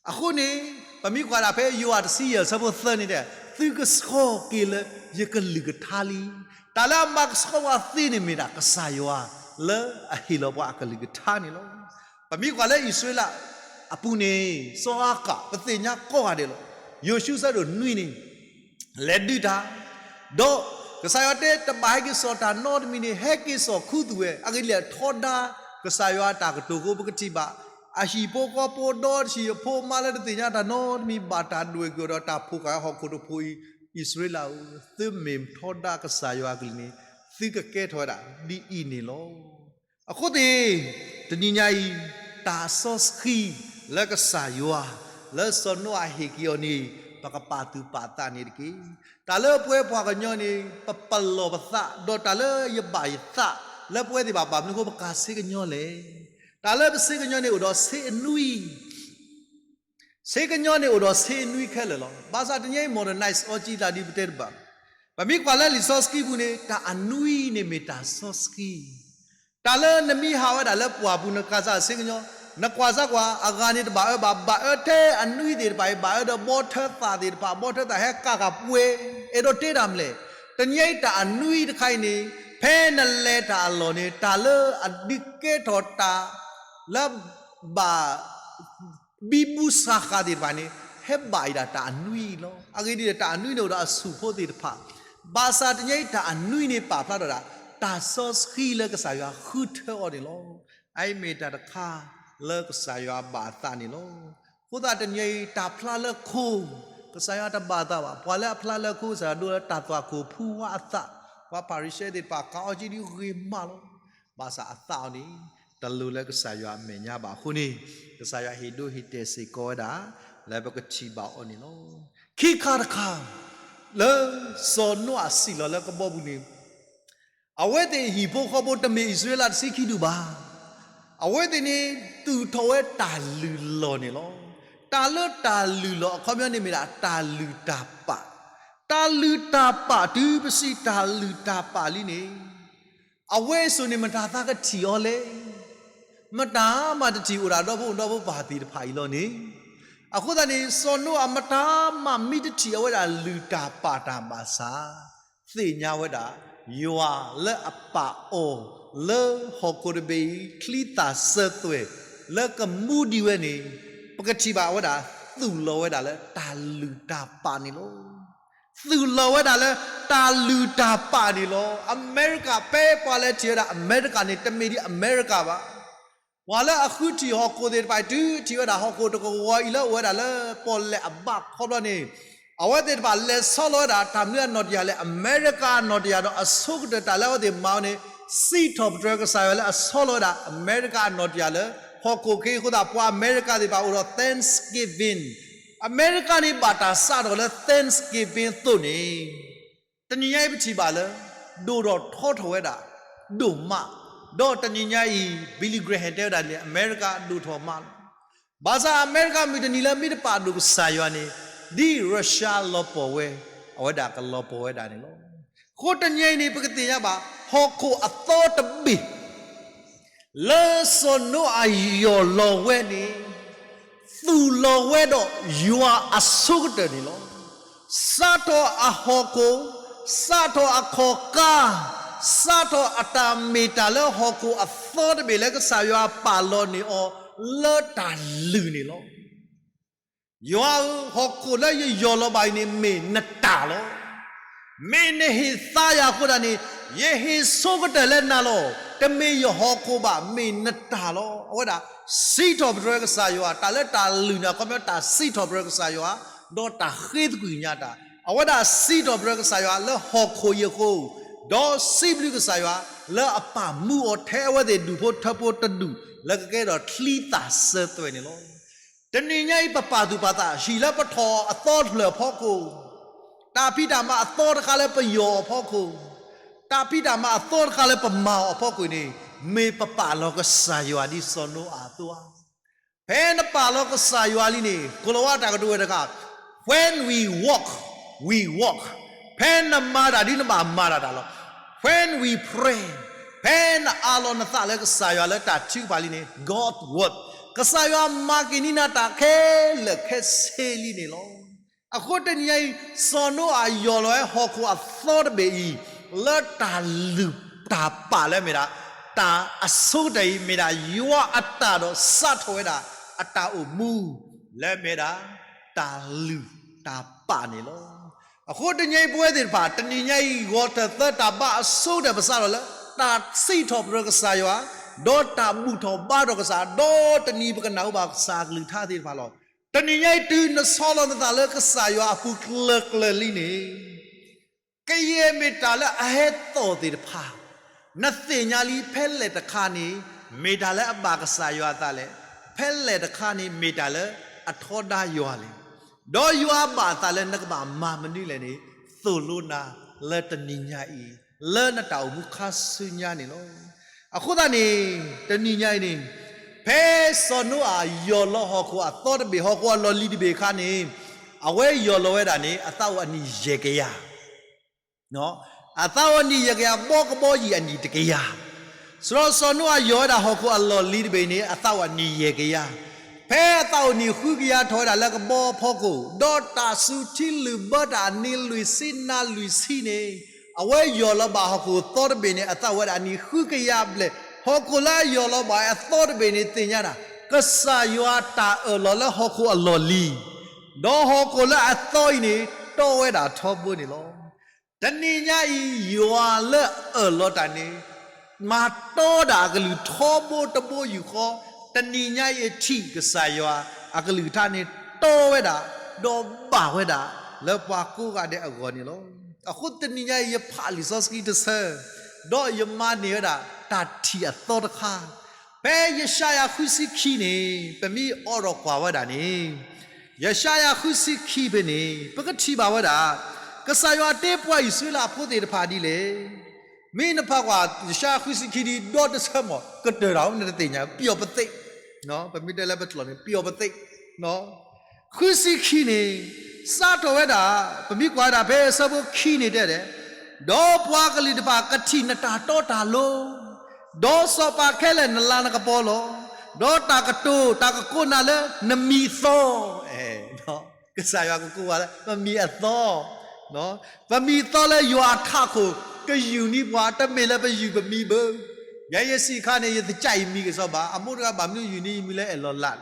အဃိန့ၣ် ပမ့ၢ်ကွၢ်ဒၣ်ဖဲယိၤဟၣ်တဆံယဲၢ်အဆၢဖိသၢန့ၣ်ဒီး သုကဆှီက့ၤလၢယကလုၢ်ကထါလံ. တၢ်လၢအမၤကဆှီပှၤသ့န့ၣ်မ့ၢ်ဒၣ်ကစၢ်ယွၤ လၢအဟ့ၣ်လီၤပှၤအကလုၢ်ကထါန့ၣ်လီၤ. ပမ့ၢ်ကွၢ်လၢအံၣ်စရ့လးအပူၤန့ၣ် စီၤအၤဃး ပသ့ၣ်ညါကိးဂၤဒဲးလီၤ. ယိၤၡူ အဆၢဒိၣ်နွံန့ၣ် လဲၤဒုးတၢ်, ဒီးကစၢ်ယွၤတဲတဘၣ်ဟဲက့ၤစိာ်တၢ်နီတမံၤန့ၣ် ဟဲက့ၤစိာ်ခူသူၣ်ဝဲ, အဂ့ၢ်ဒ်လဲၣ် ထီဒါကစၢ်ယွၤအတၢ်ကတိၤအဃိ ပကထံၣ်ဘၣ် အဟံၣ်ဖိဃီဖိဒီတဆံး အဖိအမါလၢတသ့ၣ်ညါတၢ်နီတမံၤ ဘၣ်တၢ်ဒွဲၣ်ကွံာ်ဒီးတၢ်ဖိၣ်ဃာ်ဟီၣ်ခိၣ်တဖျၢၣ်အံၤ, အံၣ်စရ့လးဧၢ, သုမ့ၢ်ထီဒါကစၢ်ယွၤအကလုၢ်န့ၣ် သုကကဲထီၣ်ဝဲဒၣ်ဒ်အံၤန့ၣ်လီၤ. အဃိသ့ၣ် တနံၤညါအံၤ တၢ်စီဆှံလၢကစၢ်ယွၤ လၢစီၤနိအၤဟ့ၣ်က့ၤအီၤန့ၣ် ပကပာ်သူၣ်ပာ်သးန့ၣ်တက့ၢ်. တၢ်လၢပဝဲပှၤကညီန့ၣ် ပပလီၢ်ပသး ဒီးတၢ်လၢယဘၣ်ယသး လၢပဝဲသ့ၣ်ဘၣ် ဘၣ်မနုၤအဃိပကၤဆ့ကညီလဲၣ်. တၢ်လၢပဆ့ကညီန့ၣ်အိၣ်ဒီးဆ့အနွံ ဆ့ကညီန့ၣ်အိၣ်ဒီးဆ့အနွံခဲလၢာ်လီၤ. ဘၣ်ဆၣ်တနံၤညါအံၤ modernize အီၤကံသးဒ်ပတဲတဘၣ်. ပမ့ၢ်ကွၢ်လၢလံာ်စီဆှံပူၤန့ၣ် တၢ်အနွံန့ၣ်မ့ၢ်တၢ်စီဆှံ. တၢ်လၢနမ့ၢ်ဟးဝဲဒၣ်လၢပှၢ်ပူၤ နကၤစၢ်ဆ့ကညီ, နကွၢ်စၢ်ကွၢ် အဂၤန့ၣ်တဘၣ်အၢဘၣ်, ဘၣ်အၢထဲအနွံသ့ၣ်တဖၣ်အံၤ ဘၣ်အၢဒီးဘီထၢသးသ့ၣ်တဖၣ်, ဘီထၢသးဟဲကးဃာ်ပှဲၤ, အဲၣ်ဒိးတဲတၢ်မနုၤလဲၣ်. တနံၤညါအံၤတၢ်အနွံတခါအံၤန့ၣ် ဖဲနလဲၤတၢ်အလီၢ်န့ၣ် တၢ်လၢအဒုးကဲထီၣ်တၢ် လၢဘၣ် ဘံဘူစးဃာ်သ့ၣ်တဖၣ်န့ၣ် ဟဲဘၣ်အံၤဒၣ်တၢ်အနွံလီၤ. အဂ့ၢ်ဒ်လဲၣ် တၢ်အနွံန့ၣ်အိၣ်ဒီးအဆူၣ်ဖိသ့ၣ်တဖၣ်, ဘၣ်ဆၣ်တနံၤညါအံၤတၢ်အနွံန့ၣ်ပာ်ဖျါထီၣ်ဒၣ် တၢ်စီဆှံလၢကစၢ်ယွၤဃုထၢအီၤန့ၣ်လီၤ. အအံၤမ့ၢ်တၢ်တခါလၢကစၢ်ယွၤဘၣ်အသးန့ၣ်လီၤ. အဃိသတးတနံၤညါအံၤ တၢ်ဖျါလၢခိ ကစၢ်ယွၤတဘၣ်အသးဘၣ်. ပှၤလၢအဖျါလၢခိ ကစၢ်ယွၤဒိလၢတၢ်သွၣ်ခိၣ်ဖူဝါအသး, ပှၤဖၤရံၤၡဲသ့ၣ်တဖၣ် ကၤအီၤက့ဒ်ဂ့ၤမးလီၤ. ဘၣ်ဆၣ်အသးအီၤန့ၣ် တလိၤလၢကစၢ်ယွၤအမဲာ်ညါဘၣ်အဃိန့ၣ်, ကစၢ်ယွၤဟ့ၣ်ဒိဟ့ၣ်တဲာ်စ့ၢ်ကီးဝဲဒၣ် လၢပကထံၣ်ဘၣ်အီၤန့ၣ်လီၤ. ခံခါတခါ လၢစီၤနိအၤစံၣ်လီၤလၢကဘီပူၤန့ၣ် အဝဲသ့ၣ်ဟံၣ်ဖိဃီဖိတမ့ၢ်အံၣ်စရ့လးတဆံခံဒူၣ်ဘၣ်. အဝဲသ့ၣ်န့ၣ် သူၣ်ထီၣ်ဝဲတၢ်လုၢ်လီၢ်န့ၣ်လီၤ. တၢ်လၢတၢ်လုၢ်လီၢ်အခီပညီန့ၣ်မ့ၢ်ဒၣ်တၢ်လုၢ်တၢ်ပာ်, တၢ်လုၢ်တၢ်ပာ်တုၤပစံးတၢ်လုၢ်တၢ်ပာ်လံန့ၣ် အဝဲအစိၤန့ၣ် မတၤသးကထံၣ်အီၤလဲၣ်. မတၤမးတထံၣ်အိၣ်ဒၣ်ဒီဖိဒီဖိပၢ်သ့ၣ်တဖၣ်အံၤလီၤန့ၣ်. အဃိသတးန့ၣ် စီၤနိအၤမတၤမးမ့ၢ်တထံၣ်အဝဲဒၣ်လုၢ်တၢ်ပာ်တၢ်ဘၣ်ဆၣ်, သ့ၣ်ညါဝဲဒၣ် ယွၤလၢအပာ်အီၤ လၢဟီၣ်ခိၣ်တဘ့ၣ်အံၤ ချံသၣ်စၢၤသွဲၣ် လၢကမူဒံးဝဲန့ၣ်, ပကထံၣ်ဘၣ်ဝဲဒၣ် သူၣ်လီၤဝဲဒၣ်လၢတၢ်လုၢ်တၢ်ပာ်န့ၣ်လီၤ. သူၣ်လီၤဝဲဒၣ်လၢတၢ်လုၢ်တၢ်ပာ်န့ၣ်လီၤ. အမဲရကၤ ဖဲပှၤလဲၤထံၣ်ဝဲဒၣ်အမဲရကၤန့ၣ် တမ့ၢ်ဒ်အမဲရကၤဘၣ်. ပှၤလၢအဃုထံၣ်ဟီၣ်ခိၣ်သ့ၣ်တဖၣ် တုၤထံၣ်ဝဲဒၣ်ဟီၣ်ခိၣ်တကဝီၤအံၤလၢအိၣ်ဝဲဒၣ်လၢ ပီၣ်လဲၣ်အဘၣ်ခီဘျီန့ၣ်, အဝဲသ့ၣ်တဖၣ်လဲၤဆီလီၤဝဲဒၣ်တၢ်မနုၤအနီၢ်တယၢ်လဲၣ်, အမဲရကၤအနီၢ်တယၢ်ဒီးအဆိကတၢၢ်တၢ်လၢအဝဲသ့ၣ်မၤဝဲန့ၣ်, စံးထီၣ်ပတြၢၤကစၢ်ယွၤလၢအဆီလီၤဝဲဒၣ် အမဲရကၤအနီၢ်တယၢ်လၢ ဟီၣ်ခိၣ်ချၢအဃိသတး ပှၤအမဲရကၤသ့ၣ်တဖၣ်အိၣ်ဒီး Thanksgiving, အမဲရကၤန့ၣ်ဘၣ်တၢ်စးထီၣ်လၢ Thanksgiving အသိးန့ၣ် တနံၤညါအံၤပထံၣ်ဘၣ်လၢ ဒိၣ်ထီၣ်ထီထီၣ်ဝဲဒၣ် ဒိၣ်မး, ဒီးတနံၤညါအံၤ Billy Graham တဲဝဲဒၣ်န့ၣ် အမဲရကၤဒိၣ်ထီၣ်မးလီၤ. ဘၣ်ဆၣ်အမဲရကၤမုၢ်တနံၤလၢမ့ၢ်တပာ်ဒိၣ်ကစၢ်ယွၤန့ၣ် ဒ်ရၢၡါလီၤပှီၢ်ဝဲ အဝဲဒၣ်ကလီၤပှီၢ်ဝဲဒၣ်န့ၣ်လီၤ. အဃိတနံၤညါအံၤန့ၣ် ပကသ့ၣ်ညါဘၣ် ဟီၣ်ခိၣ်အသီတဘ့ၣ် လၢစီၤနိအၤယီၢ်လီၤဝဲန့ၣ် သူၣ်လီၤဝဲဒီးယွၤအဆိကတၢၢ်န့ၣ်လီၤ. စးထီၣ်အဟီၣ်ခိၣ်, စးထီၣ်အခီၣ်ကါ, စးထီၣ်အတၢ်မ့ၢ်တၢ်လၢဟီၣ်ခိၣ်အသီတဘ့ၣ်လၢကစၢ်ယွၤပာ်လီၤန့ၢ်အီၤလၢတၢ်လုၢ်န့ၣ်လီၤ. ယွၤဧၢ, ဟီၣ်ခိၣ်လၢယယီၢ်လီၤဘၣ်အံၤန့ၣ် မ့ၢ်နတၢ်လီၤ. မ့ၢ်နဟ့ၣ်သါယၤအဃိသတးန့ၣ် ယဟ့ၣ်ဆိကတၢၢ်လၢနၤလီၤ. တမ့ၢ်ယဟီၣ်ခိၣ်ဘၣ်, မ့ၢ်နတၢ်လီၤ. အဝဲဒၣ်စံးထီၣ်ပတြၢၤကစၢ်ယွၤ, တၢ်လၢတၢ်လုၢ်န့ၣ် အခီပညီတၢ်စံးထီၣ်ပတြၢၤကစၢ်ယွၤ, ဒီးတၢ်ဃ့သကွံာ်ကညးတၢ်. အဝဲဒၣ်စံးထီၣ်ပတြၢၤကစၢ်ယွၤလၢဟီၣ်ခိၣ်အံၤအဃိ, ဒီးစံးဘျုးကစၢ်ယွၤလၢအပာ်မူအီၤထဲအဝဲသ့ၣ်ဒူၣ်ဖိထၢဖိတဒူၣ် လၢကကဲထီၣ်ချံသၣ်စၢၤသွဲၣ်န့ၣ်လီၤ. တနံၤညါအံၤ ပပာ်သူၣ်ပာ်သး ဟံၣ်လၢပထီၣ်အသီတဖျၢၣ်အဖီခိၣ်, တၢ်ဖံးတၢ်မၤအသီတခါလၢပယီၢ်အဖီခိၣ်, တၢ်ဖံးတၢ်မၤအသီတခါလၢပမၤအီၤအဖီခိၣ်န့ၣ်, မ့ၢ်ပပာ်လီၤကစၢ်ယွၤဒ်စီၤနိအၤအသိးဧါ. ဖဲနပာ်လီၤကစၢ်ယွၤလံန့ၣ် ကိၤလၤဝါတၢ်ကတိၤဝဲတခါ, When we walk, we walk, ဖဲနမၤတၢ်ဒ်နဘၣ်မၤတၢ်တၢ်လီၤ. When we pray, ဖဲနအးလီၤနသးလၢကစၢ်ယွၤလၢတၢ်ထုကဖၣ်လံန့ၣ် God work, ကစၢ်ယွၤမၤက့ၤန့ၢ်နၤတၢ်ခဲလၢာ်ခဲဆ့လံန့ၣ်လီၤ. အဃိတနံၤညါအံၤ စီၤနိအၤယီၢ်လီၤဝဲဟီၣ်ခိၣ်အသီတဘ့ၣ်အံၤ လၢတၢ်လုၢ်တၢ်ပာ်လၢမ့ၢ်ဒၣ် တၢ်အဆိကတၢၢ်အံၤ မ့ၢ်ဒၣ်ယွၤအတၢ်ဒီးစးထီၣ်ဝဲဒၣ် အတၢ်အိၣ်မူ လၢမ့ၢ်ဒၣ် တၢ်လုၢ်တၢ်ပာ်န့ၣ်လီၤ. အဃိတနံၤအံၤပဝဲသ့ၣ်တဖၣ် တနံၤညါအံၤ ဂီၤတၢၢ်သၢတၢ်ဘါအဆိကတၢၢ် ပစးထီၣ်လၢ တၢ်စံးထီၣ်ပတြၢၤကစၢ်ယွၤ, ဒီးတၢ်ဘူၣ်ထီၣ်ဘါထီၣ်ကစၢ်, ဒီးတနံၤပကနၣ်အိၣ်ဘၣ်ကစၢ်အကလုၢ်ကထါသ့ၣ်တဖၣ်လီၤ. တနံၤညါအံၤ တုၤနဆီလီၤနသးလၢကစၢ်ယွၤအပူၤကျၢၤကျၢၤလံန့ၣ် ကယဲၢ်မ့ၢ်တၢ်လၢအဟဲသီၣ်သ့ၣ်တဖၣ်, နသ့ၣ်ညါလံဖဲလဲၣ်တခါန့ၣ် မ့ၢ်တၢ်လၢအဘၣ်ကစၢ်ယွၤအသးလဲၣ်, ဖဲလဲၣ်တခါန့ၣ် မ့ၢ်တၢ်လၢအထီဒါယွၤလဲၣ်, ဒီးယွၤအဘၣ်အသးလၢနကဘၣ်မၤမနုၤလဲၣ်န့ၣ် သိၣ်လိနၤလၢတနံၤညါအံၤ လၢနတၢ်အိၣ်မူခါဆူညါန့ၣ်လီၤ. အဃိသတးန့ၣ် တနံၤညါအံၤန့ၣ် ဖဲစီၤနိအၤယီၢ်လီၤဟီၣ်ခိၣ်အသီတဘ့ၣ် ဟီၣ်ခိၣ်အလီၢ်လံၤတဘ့ၣ်အခါန့ၣ် အဝဲယီၢ်လီၤဝဲဒၣ်န့ၣ် အသးအိၣ်အနံၣ်ယဲၢ်ကယၤ အသးအိၣ်အနံၣ်ယဲၢ်ကယၤ ဘီကဘီယံာ်အနံၣ်တကယၤ, စီၤနိအၤယီၢ်ဝဲဒၣ်ဟီၣ်ခိၣ်အလီၢ်လံၤတဘ့ၣ်န့ၣ် အသးအိၣ်အနံၣ်ယဲၢ်ကယၤ, ဖဲအသးအိၣ်နံၣ်ဃုကယၤထီၣ်ဝဲဒၣ်လၢကဘီဖီခိၣ် ဒီးတၢ်စူၤထံလုၢ်ဘၢတၢ်အနံၤလွံၢ်ဆံနၤလွံၢ်ဆံန့ၣ် အဝဲယီၢ်လီၤဘၣ်ဟီၣ်ခိၣ်သီတဘ့ၣ်န့ၣ် အသးဝဲဒၣ်အနံၣ်ဃုကယၤဘျဲၣ်, ဟီၣ်ခိၣ်လၢအယီၢ်လီၤဘၣ်အသီတဘ့ၣ်န့ၣ် သ့ၣ်ညါဒၣ် ကစၢ်ယွၤတၢ်အၢၣ်လီၤလၢဟီၣ်ခိၣ်အလီၢ်လံၤ, ဒီးဟီၣ်ခိၣ်လၢအသီအံၤန့ၣ် တီဝဲဒၣ်ထီဘိန့ၣ်လီၤ. တနံၤညါအံၤ ယွၤလၢအအၢၣ်လီၤတၢ်န့ၣ် မၤတီဒၣ်အကလုၢ်ထီဘိတဘိယူၢ်ဃီ, တနံၤညါအံၤအထံၣ်ကစၢ်ယွၤအကလုၢ်ကထါန့ၣ် တီဝဲဒၣ် ဒီးဘၣ်ဝဲဒၣ် လၢပှၤကိးဂၤဒဲးအဂီၢ်န့ၣ်လီၤ. အဃိတနံၤညါအံၤ ယဖးလံာ်စီဆှံတဆၢ, ဒီးယမၤန့ၢ်ဝဲဒၣ်တၢ်ထံၣ်အသီတခါ, ဖဲယၡါယၤဃုဆံခံန့ၣ် ပမ့ၢ်အိးထီၣ်ကွၢ်ဝဲဒၣ်န့ၣ် ယၡါယၤဃုဆံခံဖဲန့ၣ် ပကထံၣ်ဘၣ်ဝဲဒၣ် ကစၢ်ယွၤတ့ပှၤအံၣ်စရ့လးဖိသ့ၣ်တဖၣ်ဒ်လဲၣ်. မ့ၢ်နဖးကွၢ် ယၡါယၤဃုဆံခံဒ်ဒီတဆၢမး ကတၢၢ်တၢ်အိၣ်နတသ့ၣ်ညါ ပယီၤပသ့ၣ်, ပမ့ၢ်တဲလၢပကျိာ်န့ၣ် ပယီၤပသ့ၣ်, ဃုဆံခံန့ၣ် စးထီၣ်ဝဲဒၣ် ပမ့ၢ်ကွၢ်ဝဲဒၣ်ဖဲအဆၢဖိခံန့ၣ်တဲဒဲး, ဒီးပှၤကလုာ်တဖၣ်ကထံၣ်နတၢ်တီတၢ်လိၤ, ဒီးစီၤပၤခဲလၢာ်နလၤနကပီၤလီၤ. ဒီးတၢ်ကတိၤတၢ်ကကိးနၤလၢနမံၤအသီ, ကစၢ်ယွၤကကိးဝဲလၢ ပမံၤအသီ, ပမံၤအသီလၢယွၤအထးခိၣ် ကယုၢ်န့ၢ်ပှၤ တမ့ၢ်လၢပယုၢ်ပမံၤဘၣ်. ယဲယစံးအခါန့ၣ် ယသကးယမံၤကစီၣ်ဘၣ်. အမိၢ်တဂၤဘၣ်မနုၤယုၢ်န့ၢ်ယမံၤလၢအဲၣ်လီၤလး,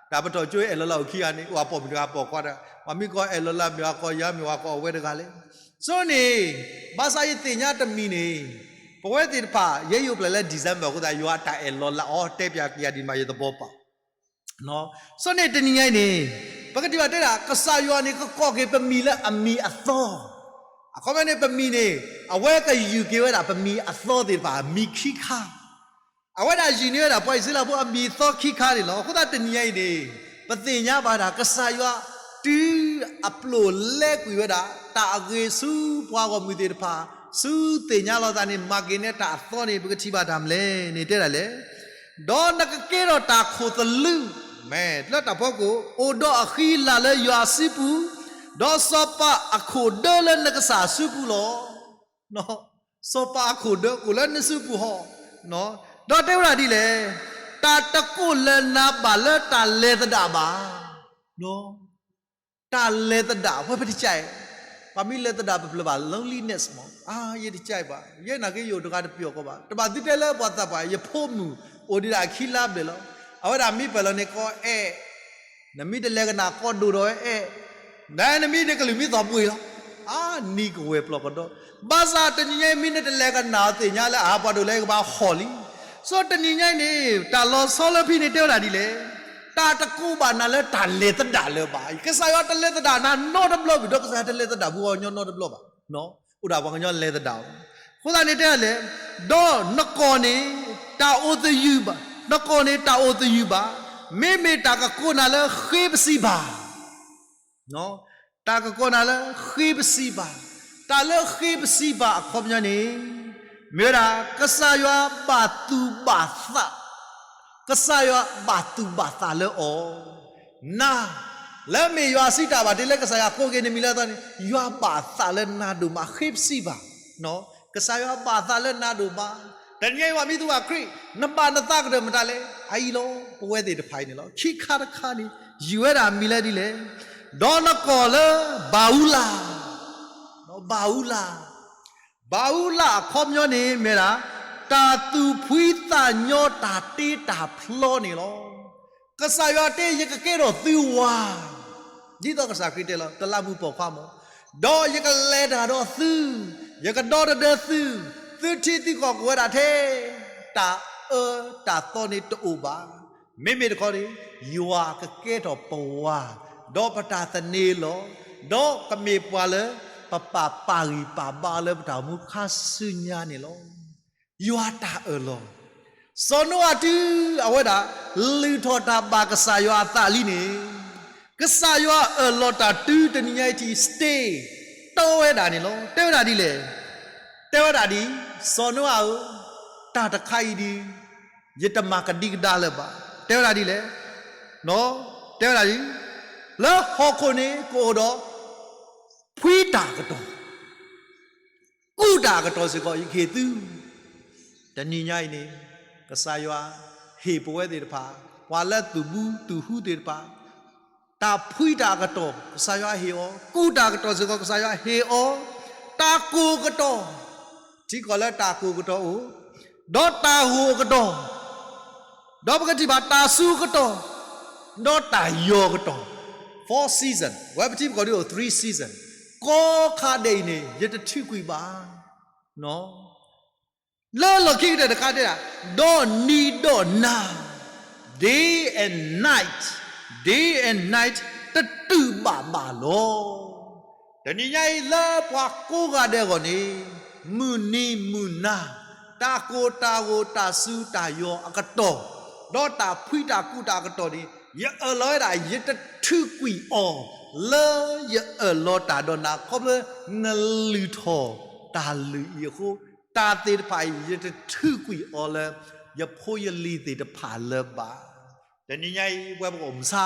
တၢ်ပတီၢ်ကၠိအဲၣ်လီၤလးအိၣ်ခံဂၤန့ၣ် အိၣ်အပိာ်မုၣ်တဂၤပိာ်ခွါတဂၤ, ပှၤမ့ၢ်ကိးအဲၣ်လီၤလးမ့ၢ်အကိးယၤမ့ၢ်ဝဲကိးအဝဲတဂၤလဲၣ်. ဆိန့ၣ် ဘၣ်ဆၣ်ယသ့ၣ်ညါတမံၤန့ၣ် ပဝဲသ့ၣ်တဖၣ် ယဲယအိၣ်ဖျဲၣ်လၢ December အဃိသတး ယွၤအတၢ်အဲၣ်လီၤလးအီၤတဲပၠးကယၤဒ်မးယသဘီပာ် ဆိန့ၣ်တနံၤညါအံၤန့ၣ် ပကထံၣ်ဘၣ်တဲဒၣ် ကစၢ်ယွၤန့ၣ် ကကိးက့ၤပမံၤလၢအမံၤအသီ, အခီပညီန့ၣ် ပမံၤန့ၣ် အဝဲကယုၢ်က့ၤဝဲဒၣ်ပမံၤအသီသ့ၣ်တဖၣ် မံၤခံခါ, အဝဲဒၣ်ယုၢ်န့ၢ်ဝဲဒၣ်ပှၤအံၣ်စရ့လးဖိအမံၤအသီခံခါန့ၣ်လီၤ. အဃိသတးတနံၤညါအံၤန့ၣ် ပသ့ၣ်ညါဘၣ်ဒၣ် ကစၢ်ယွၤ တုၤအပျိၢ်လဲကွံာ်ဝဲဒၣ် တၢ်အဂ့ၤဆူပှၤဂီၢ်မုၢ်သ့ၣ်တဖၣ် ဆူသ့ၣ်ညါလီၤသးန့ၣ် မၤက့ၤနဲတၢ်အသီန့ၣ် ပကထံၣ်ဘၣ်တၢ်မနုၤလဲၣ်န့ၣ် တဲဒၣ်လဲၣ် ဒီးနကကဲထီၣ်တၢ်ခိၣ်သလုး, မ့ၢ်လၢတၢ်ဖီခိၣ် အိၣ်ဒီးအဃံအလၤလၢယွၤအစုပူၤ, ဒီးစီၤပၤအခိၣ်ဒၢလၢနကစၢ်အစုပူၤလီၤ. စီၤပၤအခိၣ်ဒၢကအိၣ်လၢနစုပူၤဟီ, ဒီးတဲဝဲဒၣ်ဒ်လဲၣ်, တၢ်တကိးလၢနၤဘၣ်လၢတၢ်လဲၤသဒၣ်ဘၣ်. တၢ်လဲၤသဒၣ် ဝဲပတကး, ပှၤမ့ၢ်လဲၤသဒၣ်ပဖျၢၣ်ဘၣ် loneliness မး, အါ ယတကးဘၣ်, ယဲနာ်က့ယအိၣ်တဂၤတပျီၢ်ကီးဘၣ်, တဘၣ်သုတဲလၢပှၤသးပှၢ် ယဖိမုၣ်အိၣ်ဒံးဒၣ်အခံလါဘျဲၣ်လီၤ, အဝဲဒၣ်မ့ၢ်ပၢၢ်လီၤန့ၣ် ကီအဲၣ် နမ့ၢ်တလဲၤကနၣ်ကီၢ်ဒိၣ်ဒီးဝဲအဲၣ်, နမ့ၢ်နကလုၢ်မံသီပှ့ၤလီၤ. အါနံၤကဝဲၤပျီကဒီး, ဘၣ်ဆၣ်တနံၤညါအံၤမ့ၢ်နတလဲၤကနၣ်အီၤသ့ၣ်ညါလၢအဟးပှၤဒိၣ်လၢ ကဘၣ်ဟီၣ်လံ. ဆိတနံၤညါအံၤန့ၣ် တၢ်လီၤဆီလၢဖဲန့ၣ်တဲဝဲဒၣ်ဒ်လဲၣ်, တၢ်တကိးဘၣ်နၤလၢတၢ်လဲၤသဒၣ်လၢၤဘၣ်. ကစၢ်ယွၤတလဲၤသဒၣ်နၤနီတဘျီဘၣ်, ဒီးကစၢ်ယွၤတလဲၤသဒၣ်ပှၤကညီနီတဘျီဘၣ်. အိၣ်ဒၣ်ပှၤကညီလဲၤသဒၣ်အီၤ. အဃိသတးန့ၣ်တဲလဲၣ်, ဒီးနကီၢ်န့ၣ် တၢ်အိၣ်သယုၢ်ဘၣ်, နကီၢ်န့ၣ်တၢ်အိၣ်သယုၢ်ဘၣ်, မ့မ့ၢ်တၢ်ကကိးနၤလၢဃ့ပစံးဘၣ် တၢ်ကကိးနၤလၢဃ့ပစံးဘၣ်, တၢ်လၢဃ့ပစံးဘၣ်အခီပညီန့ၣ် မ့ၢ်ဝဲဒၣ် ကစၢ်ယွၤဘၣ်သူၣ်ဘၣ်သး, ကစၢ်ယွၤဘၣ်သူၣ်ဘၣ်သးလၢအီၤ, နၤ, လၢမ့ၢ်ယွၤစံးတၢ်ဘၣ်တ့လၢကစၢ်ယွၤကိးက့ၤနမံၤလၢအသီန့ၣ် ယွၤဘၣ်သးလၢနၤဒိၣ်မး ဃ့ပစံးဘၣ် ကစၢ်ယွၤဘၣ်သးလၢနၤဒိၣ်မး. တနံၤညါအံၤပှၤမ့ၢ်သူၣ်ဘၣ်ခရံာ် နဘၣ်နသးကတၢၢ်မတၤလဲၣ်. အအံၤလီၤ ပဝဲသ့ၣ်တဖၣ်အံၤန့ၣ်လီၤ. ခံခါတခါန့ၣ် ယုၢ်ဝဲဒၣ်မံၤလၢဒ်လဲၣ်, ဒီးနကီၢ်လၢဘၤဘူလၣ်, ဘၤဘူလၣ်, ဘၤဘူလၣ်အခီပညီန့ၣ်မ့ၢ်ဒၣ် တၢ်သူၣ်ဖှံသးညီတၢ်တ့တၢ်ဖျီန့ၣ်လီၤ. ကစၢ်ယွၤတဲ ယကကဲထီၣ်သုဝၤ ဒ်သိးကစၢ်ခရံာ်တဲလီၤ တလးမူပိာ်ခွါမး, ဒီးယကလဲၤတၢ်ဒီးသု, ယကဒီသဒၢသု, သုထံသုကီၢ်ကဝဲဒၣ်ထဲ, တၢ်အၢတၢ်သီန့ၣ်တအိၣ်ဘၣ်. မ့မ့ၢ်တခီန့ၣ် ယွၤကကဲထီၣ်ပဝၤ, ဒီးပတၢ်သန့ၤလီၤ, ဒီးကမ့ၢ်ပှၤလၢ ပပာ်ပာ်ဂံၢ်ပာ်ဘါလၢပတၢ်အိၣ်မူခါဆူညါန့ၣ်လီၤ. ယွၤတၢ်အၢၣ်လီၤ, စီၤနိအၤတုၤအဝဲဒၣ် လုၢ်ထီၣ်တၢ်ဘၣ်ကစၢ်ယွၤအသးလံန့ၣ်, ကစၢ်ယွၤအၢၣ်လီၤတၢ်တုၤတနံၤညါအံၤထံၣ် stay တီဝဲဒၣ်န့ၣ်လီၤ. တဲဝဲဒၣ်ဒ်လဲၣ်, တဲဝဲဒၣ်ဒ် စီၤနိအၤဧၢ, တၢ်တခါအံၤဒ် ယတမၤကဒံကဒါလၢၤဘၣ်. တဲဝဲဒၣ်ဒ်လဲၣ်, တဲဝဲဒၣ်ဒ် လၢဟီၣ်ခိၣ်န့ၣ်ကအိၣ်ဒီး ဖှံတၢ်အကတီၢ် ကူးတၢ်အကတီၢ်စ့ၢ်ကီး ယကဟ့ၣ်သု, တနံၤညါအံၤန့ၣ် ကစၢ်ယွၤဟ့ၣ်ပဝဲသ့ၣ်တဖၣ်, ပှၤလၢသူၣ်ဘူသူၣ်ဟုသ့ၣ်တဖၣ်, တၢ်ဖှံတၢ်အကတီၢ် ကစၢ်ယွၤဟ့ၣ်အီၤ, ကူးတၢ်အကတီၢ်စ့ၢ်ကီး ကစၢ်ယွၤဟ့ၣ်အီၤ, တၢ်ကိၢ်ကတီၢ်, ထံကီၢ်လၢတၢ်ကိၢ်ကတီၢ်အိၣ်, ဒီးတၢ်ဂိၢ်ကတီၢ် ဒီးပကထံၣ်ဘၣ်တၢ်စူၤကတီၢ်, ဒီးတၢ်ယီၤကတီၢ်, four season, ဝဲပထံပကီၢ်ဒ်အိၣ် three season, ကိးခါဒဲးအံၤန့ၣ် ယတထုးကွံာ်ဘၣ်. လၢလီၢ်ခံကတၢၢ်တခါတဲဒၣ်, ဒီးနံၤဒီးနၤ, day and night, day and night, တတုၤဘၣ်ဘၣ်လီၤ. တနံၤညါအံၤလၢပှၤကိးဂၤဒဲးအဂီၢ်န့ၣ်, မုၢ်နံၤမုၢ်နၤ, တၢ်ကိၢ်တၢ်ဂိၢ်တၢ်စူၤတၢ်ယီၤအကတီၢ်, ဒီးတၢ်ဖှံတၢ်ကူးတၢ်အကတီၢ်န့ၣ်, ယအၢၣ်လီၤဝဲဒၣ် ယတထုးကွံာ်အီၤ, လၢယအၢၣ်လီၤတၢ်ဒီးနၤ ခီဖျိနလုၢ်ထီၣ်တၢ်လုၢ်အံၤအဃိ, တၢ်သ့ၣ်တဖၣ်အံၤ ယတထုးကွံာ်အီၤလၢ ယဖိယလံၤသ့ၣ်တဖၣ်လၢၤဘၣ်. တနံၤညါအံၤ ပဝဲပကအိၣ်မုၢ်ဆါ,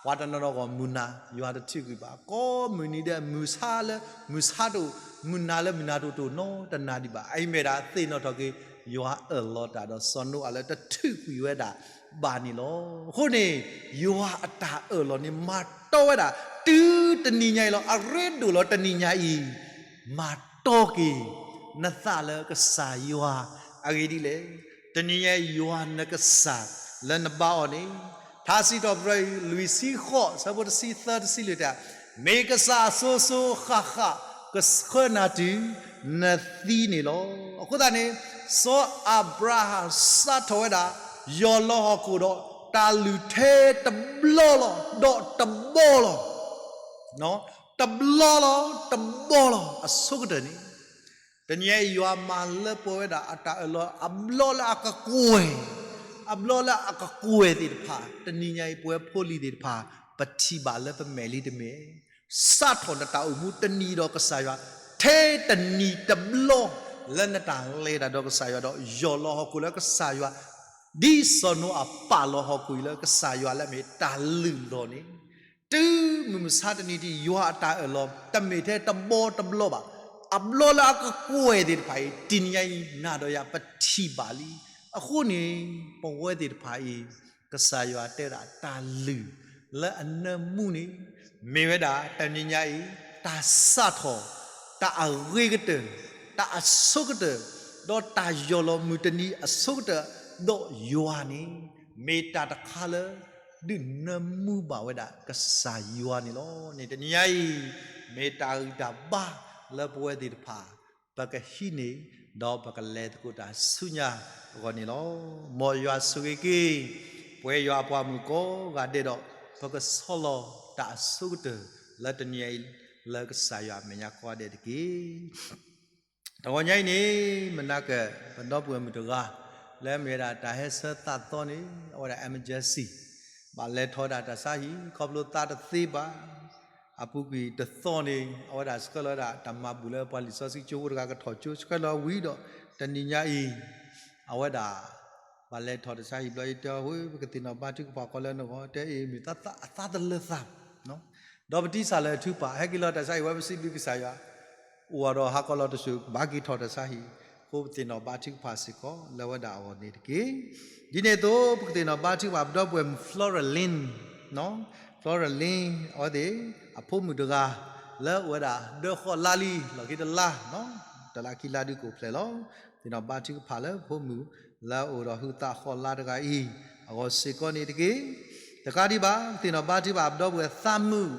ပှၤတနီၤနီၤကီၢ်မုၢ်နၤ ယွၤတထုးကွံာ်ဘၣ်. ကိးမုၢ်နံၤဒဲး မုၢ်ဆါလၢ မုၢ်ဆါတအိၣ်, မုၢ်နၤလၢမုၢ်နၤတအိၣ် တအိၣ်နီတနၤဒံးဘၣ်. အအံၤမ့ၢ်ဒၣ်သ့ၣ်နီၣ်ထီၣ်က့ၤ ယွၤအၢၣ်လီၤတၢ်ဒီးစီၤနိအၤလၢတထုးကွံာ်ဝဲဒၣ်ဘၣ်န့ၣ်လီၤ. အဃိန့ၣ် ယွၤအတၢ်အၢၣ်လီၤန့ၣ် မၤတီဝဲဒၣ် တုၤတနံၤညါအံၤလီၤ. အရ့ဒိၣ်လီၤတနံၤညါအံၤ မၤတီက့ၤ နသးလၢကစၢ်ယွၤ အဂ့ၢ်ဒ်လဲၣ်. တနံၤညါအံၤ ယွၤနကစၢ်လၢနဘါအီၤန့ၣ်, ထါစံးထီၣ်ပတြၢၤ လွံၢ်ဆံဃိး ဆၢဖိတဆံသၢတဆံလွံၢ်တဲ, မ့ၢ်ကစၢ်အစိၤစိၤဃၣ်ဃၣ် ကဆှၢနၤတုၤနသံန့ၣ်လီၤ. အဃိသတးန့ၣ် စီၤအၤဘြၤဟၣ်စးထီၣ်ဝဲဒၣ် ယီၢ်လီၤဟီၣ်ခိၣ်ဒီး တၢ်လုၢ်ထဲတဘျီလီၤ ဒီးတဘီလီၤ. တဘျီလီၤ တဘီလီၤ အဆိကတၢၢ်န့ၣ်, တနံၤအံၤယွၤမၤလၢပှဲၤဝဲဒၣ်အတၢ်အၢၣ်လီၤ အဘျီလၢအကကွဲၢ်, အဘျီလၢအကကွဲၢ်သ့ၣ်တဖၣ် တနံၤညါအံၤ ပဝဲဖိလံၤသ့ၣ်တဖၣ် ပထံၣ်ဘၣ်လၢပမဲာ်လံတမ့ၢ်, စးထီၣ်နတၢ်အိၣ်မူတနံၤဒီးကစၢ်ယွၤ ထဲတနံၤတဘျီ လၢနတၢ်လဲၤတၢ်ဒီးကစၢ်ယွၤဒီး ယီၢ်လီၤဟီၣ်ခိၣ်လၢကစၢ်ယွၤ ဒ်စီၤနိအၤပာ်လီၤဟီၣ်ခိၣ်အံၤလၢကစၢ်ယွၤလၢအမ့ၢ်တၢ်လုၢ်လီၤန့ၣ်, တုၤမုၢ်မဆါတနံၤဒ် ယွၤအတၢ်အၢၣ်လီၤ တမ့ၢ်ထဲတဘီတဘျီဘၣ်. အဘျီလၢအကကွဲၢ်သ့ၣ်တဖၣ်အံၤ တနံၤညါအံၤ နၤဒီးယၤပထံၣ်ဘၣ်လံ. အဃိန့ၣ် ပဝဲသ့ၣ်တဖၣ်အံၤ ကစၢ်ယွၤတဲဝဲဒၣ်တၢ်လုၢ်လၢအနၢမူန့ၣ် မ့ၢ်ဝဲဒၣ်တနံၤညါအံၤ တၢ်စးထီၣ် တၢ်အဂ့ၤကတၢၢ် တၢ်အဆိကတၢၢ် ဒီးတၢ်ယီၢ်လီၤမုၢ်တနံၤအဆိကတၢၢ် ဒီးယွၤန့ၣ် မ့ၢ်တၢ်တခါလၢ ဒုးနၢမူဘၣ်ဝဲဒၣ်ကစၢ်ယွၤန့ၣ်လီၤ. န့ၣ်တနံၤညါအံၤ မ့ၢ်တၢ်ဂံၢ်တၢ်ဘါလၢပဝဲသ့ၣ်တဖၣ် ပကဟံးန့ၢ် ဒီးပကလဲၤသကိးတၢ်ဆူညါအဂီၢ်န့ၣ်လီၤ. မ်ယွၤဆိၣ်ဂ့ၤက့ၤ ပဝဲယွၤအပှၤမုၣ်ကိးဂၤဒဲးဒီး ပကဆီလီၤတၢ်အဆိကတၢၢ်လၢတနံၤညါအံၤ လၢကစၢ်ယွၤအမဲာ်ညါကိးဂၤဒဲးတက့ၢ်. တဂီၤညါအံၤန့ၣ် မနၤက ပဒီပုၢ်ဝဲၢ်မုၣ်တဂၤ လၢမ့ၢ်ဝဲဒၣ်တၢ်ဟဲဆၢသးသီန့ၣ် အဝဲဒၣ် emergency ဘၣ်လဲၤထီၣ်ဝဲဒၣ်တၢ်ဆါဟံၣ် ခီဖျိသးတသ့ဘၣ် အပူၤကွံာ်တသီန့ၣ် အဝဲဒၣ်ဆှၢလီၤဝဲဒၣ်တၢ်မၤဘူၣ်လၢပှၤလံာ်စီဆှံကၠိဖိတဂၤကထီၣ်ကၠိဆှၢလီၤဝံၤဒီး တနံၤညါအံၤ အဝဲဒၣ် ဘၣ်လဲၤထီၣ်တၢ်ဆါဟံၣ်ဘျီအံၤ တဲအီၤ ပကသ့ၣ်နီၣ်ဘါထုကဖၣ်ဃီလၢနဂီၢ် တဲအံၤမ့ၢ်သးသးအသးတလၢာ်သး ဒီးပတံၢ်စၢ်လၢာ်ထုကဖၣ် ဟဲက့ၤလီၤတၢ်ဆါဟံၣ်ဝဲပစံးဘျုးကစၢ်ယွၤ အိၣ်ဒီးဟးကီးလီၤတစိၤ ဘၣ်က့ၤထီၣ်တၢ်ဆါဟံၣ် အဃိပသ့ၣ်နီၣ်ဘါထုကဖၣ်စ့ၢ်ကီးလၢဝဲဒၣ်အဂီၢ်န့ၣ်တက့ၢ်. ဒ်န့ၣ်အသိး ပကသ့ၣ်နီၣ်ဘါထုကဖၣ် ပဒီပုၢ်ဝဲၢ်မုၣ် Floralyn, Floralyn အဝဲသ့ၣ် အဖိမုၣ်တဂၤ လၢအိၣ်ဝဲဒၣ်ဒၢဃီလါလံ လီၢ်ခံတလါ တလါခံလါဒုးကအိၣ်ဖျဲၣ်လီၤ. သ့ၣ်နီၣ်ဘါထုကဖၣ်လၢဖိမုၣ် လၢအအိၣ်ဒီးဟုသးဃီလါတဂၤအံၤ အဂီၢ်စ့ၢ်ကီးန့ၣ်တက့ၢ်. တကးဒံးဘၣ် သ့ၣ်နီၣ်ဘါထုကဖၣ် ပဒီပုၢ်ဝဲၢ်သးမုာ်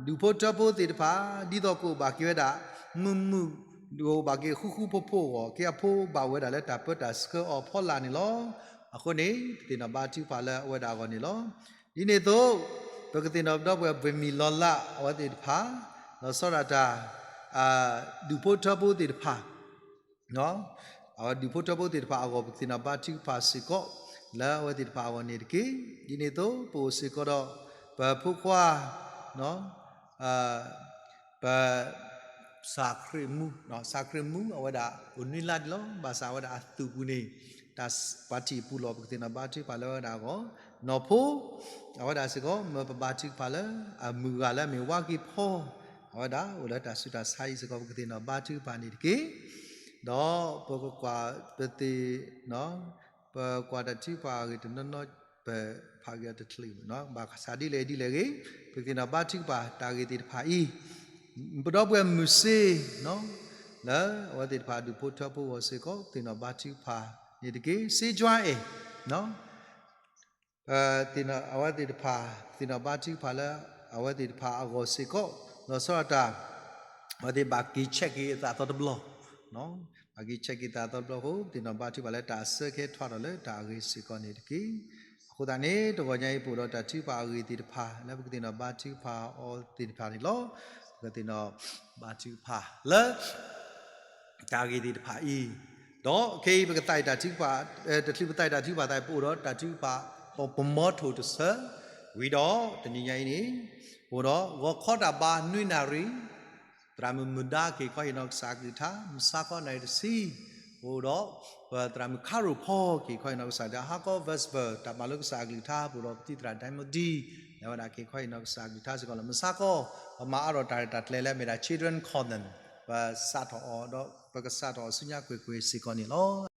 ဒူၣ်ဖိထၢဖိသ့ၣ်တဖၣ် ဒ်သိးကအိၣ်ဘၣ်က့ၤဝဲဒၣ် မုာ်မုာ် ကအိၣ်ဘၣ်က့ၤဃူဃူဖိးဖိးအဂီၢ် က့ၤအဖိဘၣ်ဝဲဒၣ်လၢတၢ်ပၢတၢ်ဆှၢအီၤဖီလာ်န့ၣ်လီၤ. အဃိန့ၣ် ပသ့ၣ်နီၣ်ဘါထုကဖၣ်လၢအဝဲဒၣ်အဂီၢ်န့ၣ်လီၤ. ဒ်န့ၣ်အသိး ပကသ့ၣ်နီၣ်ပဒီပုၢ်ဝဲၢ် ဘွ့ၣ်မံၣ်လီၤလး အဝဲသ့ၣ်တဖၣ် လီၤဆီဒၣ်တၢ် ဒူၣ်ဖိထၢဖိသ့ၣ်တဖၣ် အဝဲဒူၣ်ဖိထၢဖိသ့ၣ်တဖၣ်အဂီၢ် ပကသ့ၣ်နီၣ်ဘါထုကဖၣ်စ့ၢ်ကီး လၢအဝဲသ့ၣ်တဖၣ်အဂီၢ်န့ၣ်တက့ၢ်. ဒ်န့ၣ်အသိး ပအိၣ်စ့ၢ်ကီးဒီး ပဖိခွါ ပ စၣ်ခရံာ်မူ စၣ်ခရံာ်မူ အဝဲဒၣ်အိၣ်နွံလါဒံးလီၤ. ဘၣ်ဆၣ်အဝဲဒၣ်အသူၣ်ပူၤန့ၣ် တၢ်ပှၤထံၣ်ပူၤလီၤ ပကသ့ၣ်နီၣ်ဘါထုကဖၣ်လၢအဝဲဒၣ်အဂီၢ် နီၢ်ဖိ အဝဲဒၣ်စ့ၢ်ကီး မၢပဘါထုကဖၣ်လၢ အမုၢ်ဂၤလၢအမ့ၢ်ဝါက့ၤဖီ အဝဲဒၣ်အိၣ်လၢတၢ်ဆူးတၢ်ဆါအံၤစ့ၢ်ကီး ပကသ့ၣ်နီၣ်ဘါထုကဖၣ်န့ၣ်တက့ၢ်. ဒီးပကကွၢ် ပသ့ၣ် ပကွၢ်တၢ်ထုကဖၣ်အဂ့ၢ်တနီၤနီၤ ပဖးက့ၤအီၤတချုး ဘၣ်ဆၣ်ဒ်လဲၣ်ဒ်လဲၣ်ဂ့ၤ ပကသ့ၣ်နီၣ်ဘါထုကဖၣ်တၢ်ဂ့ၢ်သ့ၣ်တဖၣ်အံၤ ပဒီပုၢ်ဝဲၢ်မုၢ်စ့ လၢအဝဲသ့ၣ်တဖၣ်ဒူၣ်ဖိထၢဖိအဂီၢ်စ့ၢ်ကီး ပသ့ၣ်နီၣ်ဘါထုကဖၣ်န့ၣ်တက့ၢ်. စ့ကွၢ်အဲၣ် အဝဲသ့ၣ်တဖၣ် သ့ၣ်နီၣ်ဘါထုကဖၣ်လၢ အဝဲသ့ၣ်တဖၣ်အဂီၢ်စ့ၢ်ကီး လီၤဆီဒၣ်တၢ် အဝဲသ့ၣ်ဘၣ်က့ၤ check က့ၤအသးအသီတဘျီ ဘၣ်က့ၤ check က့ၤသးအသီတဘျီအဃိ ပသ့ၣ်နီၣ်ဘါထုကဖၣ်လၢတၢ်အစၢကဟဲထွဲထီၣ်လၢတၢ်အဂ့ၤစ့ၢ်ကီးန့ၣ်တက့ၢ်. အဃိသတးန့ၣ် တဂီၤညါအံၤပအိၣ်ဒီးတၢ်ထုကဖၣ်အဂ့ၢ်သ့ၣ်တဖၣ် လၢပကသ့ၣ်နီၣ်ဘါထုကဖၣ်အီၤသ့ၣ်တဖၣ်န့ၣ်လီၤ. ပကသ့ၣ်နီၣ်ဘါထုကဖၣ်လၢ တၢ်ဂ့ၢ်သ့ၣ်တဖၣ်အံၤ ဒီးခဲအံၤပကသးအံၤတၢ်ထုကဖၣ် တချုးပသးအံၤတၢ်ထုကဖၣ်သးအံၤ ပအိၣ်ဒီးတၢ်ထုကဖၣ် ပမီထိၣ်တဆၢ ဝံၤဒီးတနံၤညါအံၤန့ၣ် ပအိၣ်ဒီးဂီၤခီတၢ်ဘါနွံနၣ်ရံၣ် သရၣ်မုၣ်မုၢ်ဒါက့ၤခီဟ့ၣ်နီၤကစၢ်အကလုၢ်ကထါ မုၢ်ဆါခီနၣ်ရံၣ်တဆံ ပအိၣ်ဒီး ပသရၣ်မုၣ်ခါရိၣ်ဖီက့ၤခီဟ့ၣ်နီၤကစၢ်အကလုၢ်ကထါ ဟါခီ vesper တၢ်မၤလိကစၢ်အကလုၢ်ကထါ ပအိၣ်ဒီးပတံၢ်သရၣ် ဒဲမူဒံ လၢဝဲဒၣ်က့ၤခီဟ့ၣ်နီၤကစၢ်အကလုၢ်ကထါစ့ၢ်ကီးလီၤ. မုၢ်ဆါခီ ပမၤအါထီၣ်တၢ်ရဲၣ်တၢ်ကျဲၤလၢအမ့ၢ်ဒၣ် Children Covenant ပစးထီၣ်အီၤဒီး ပကစးထီၣ်အီၤဆူညါကွ့ၢ်ကွ့ၢ်စ့ၢ်ကီးန့ၣ်လီၤ.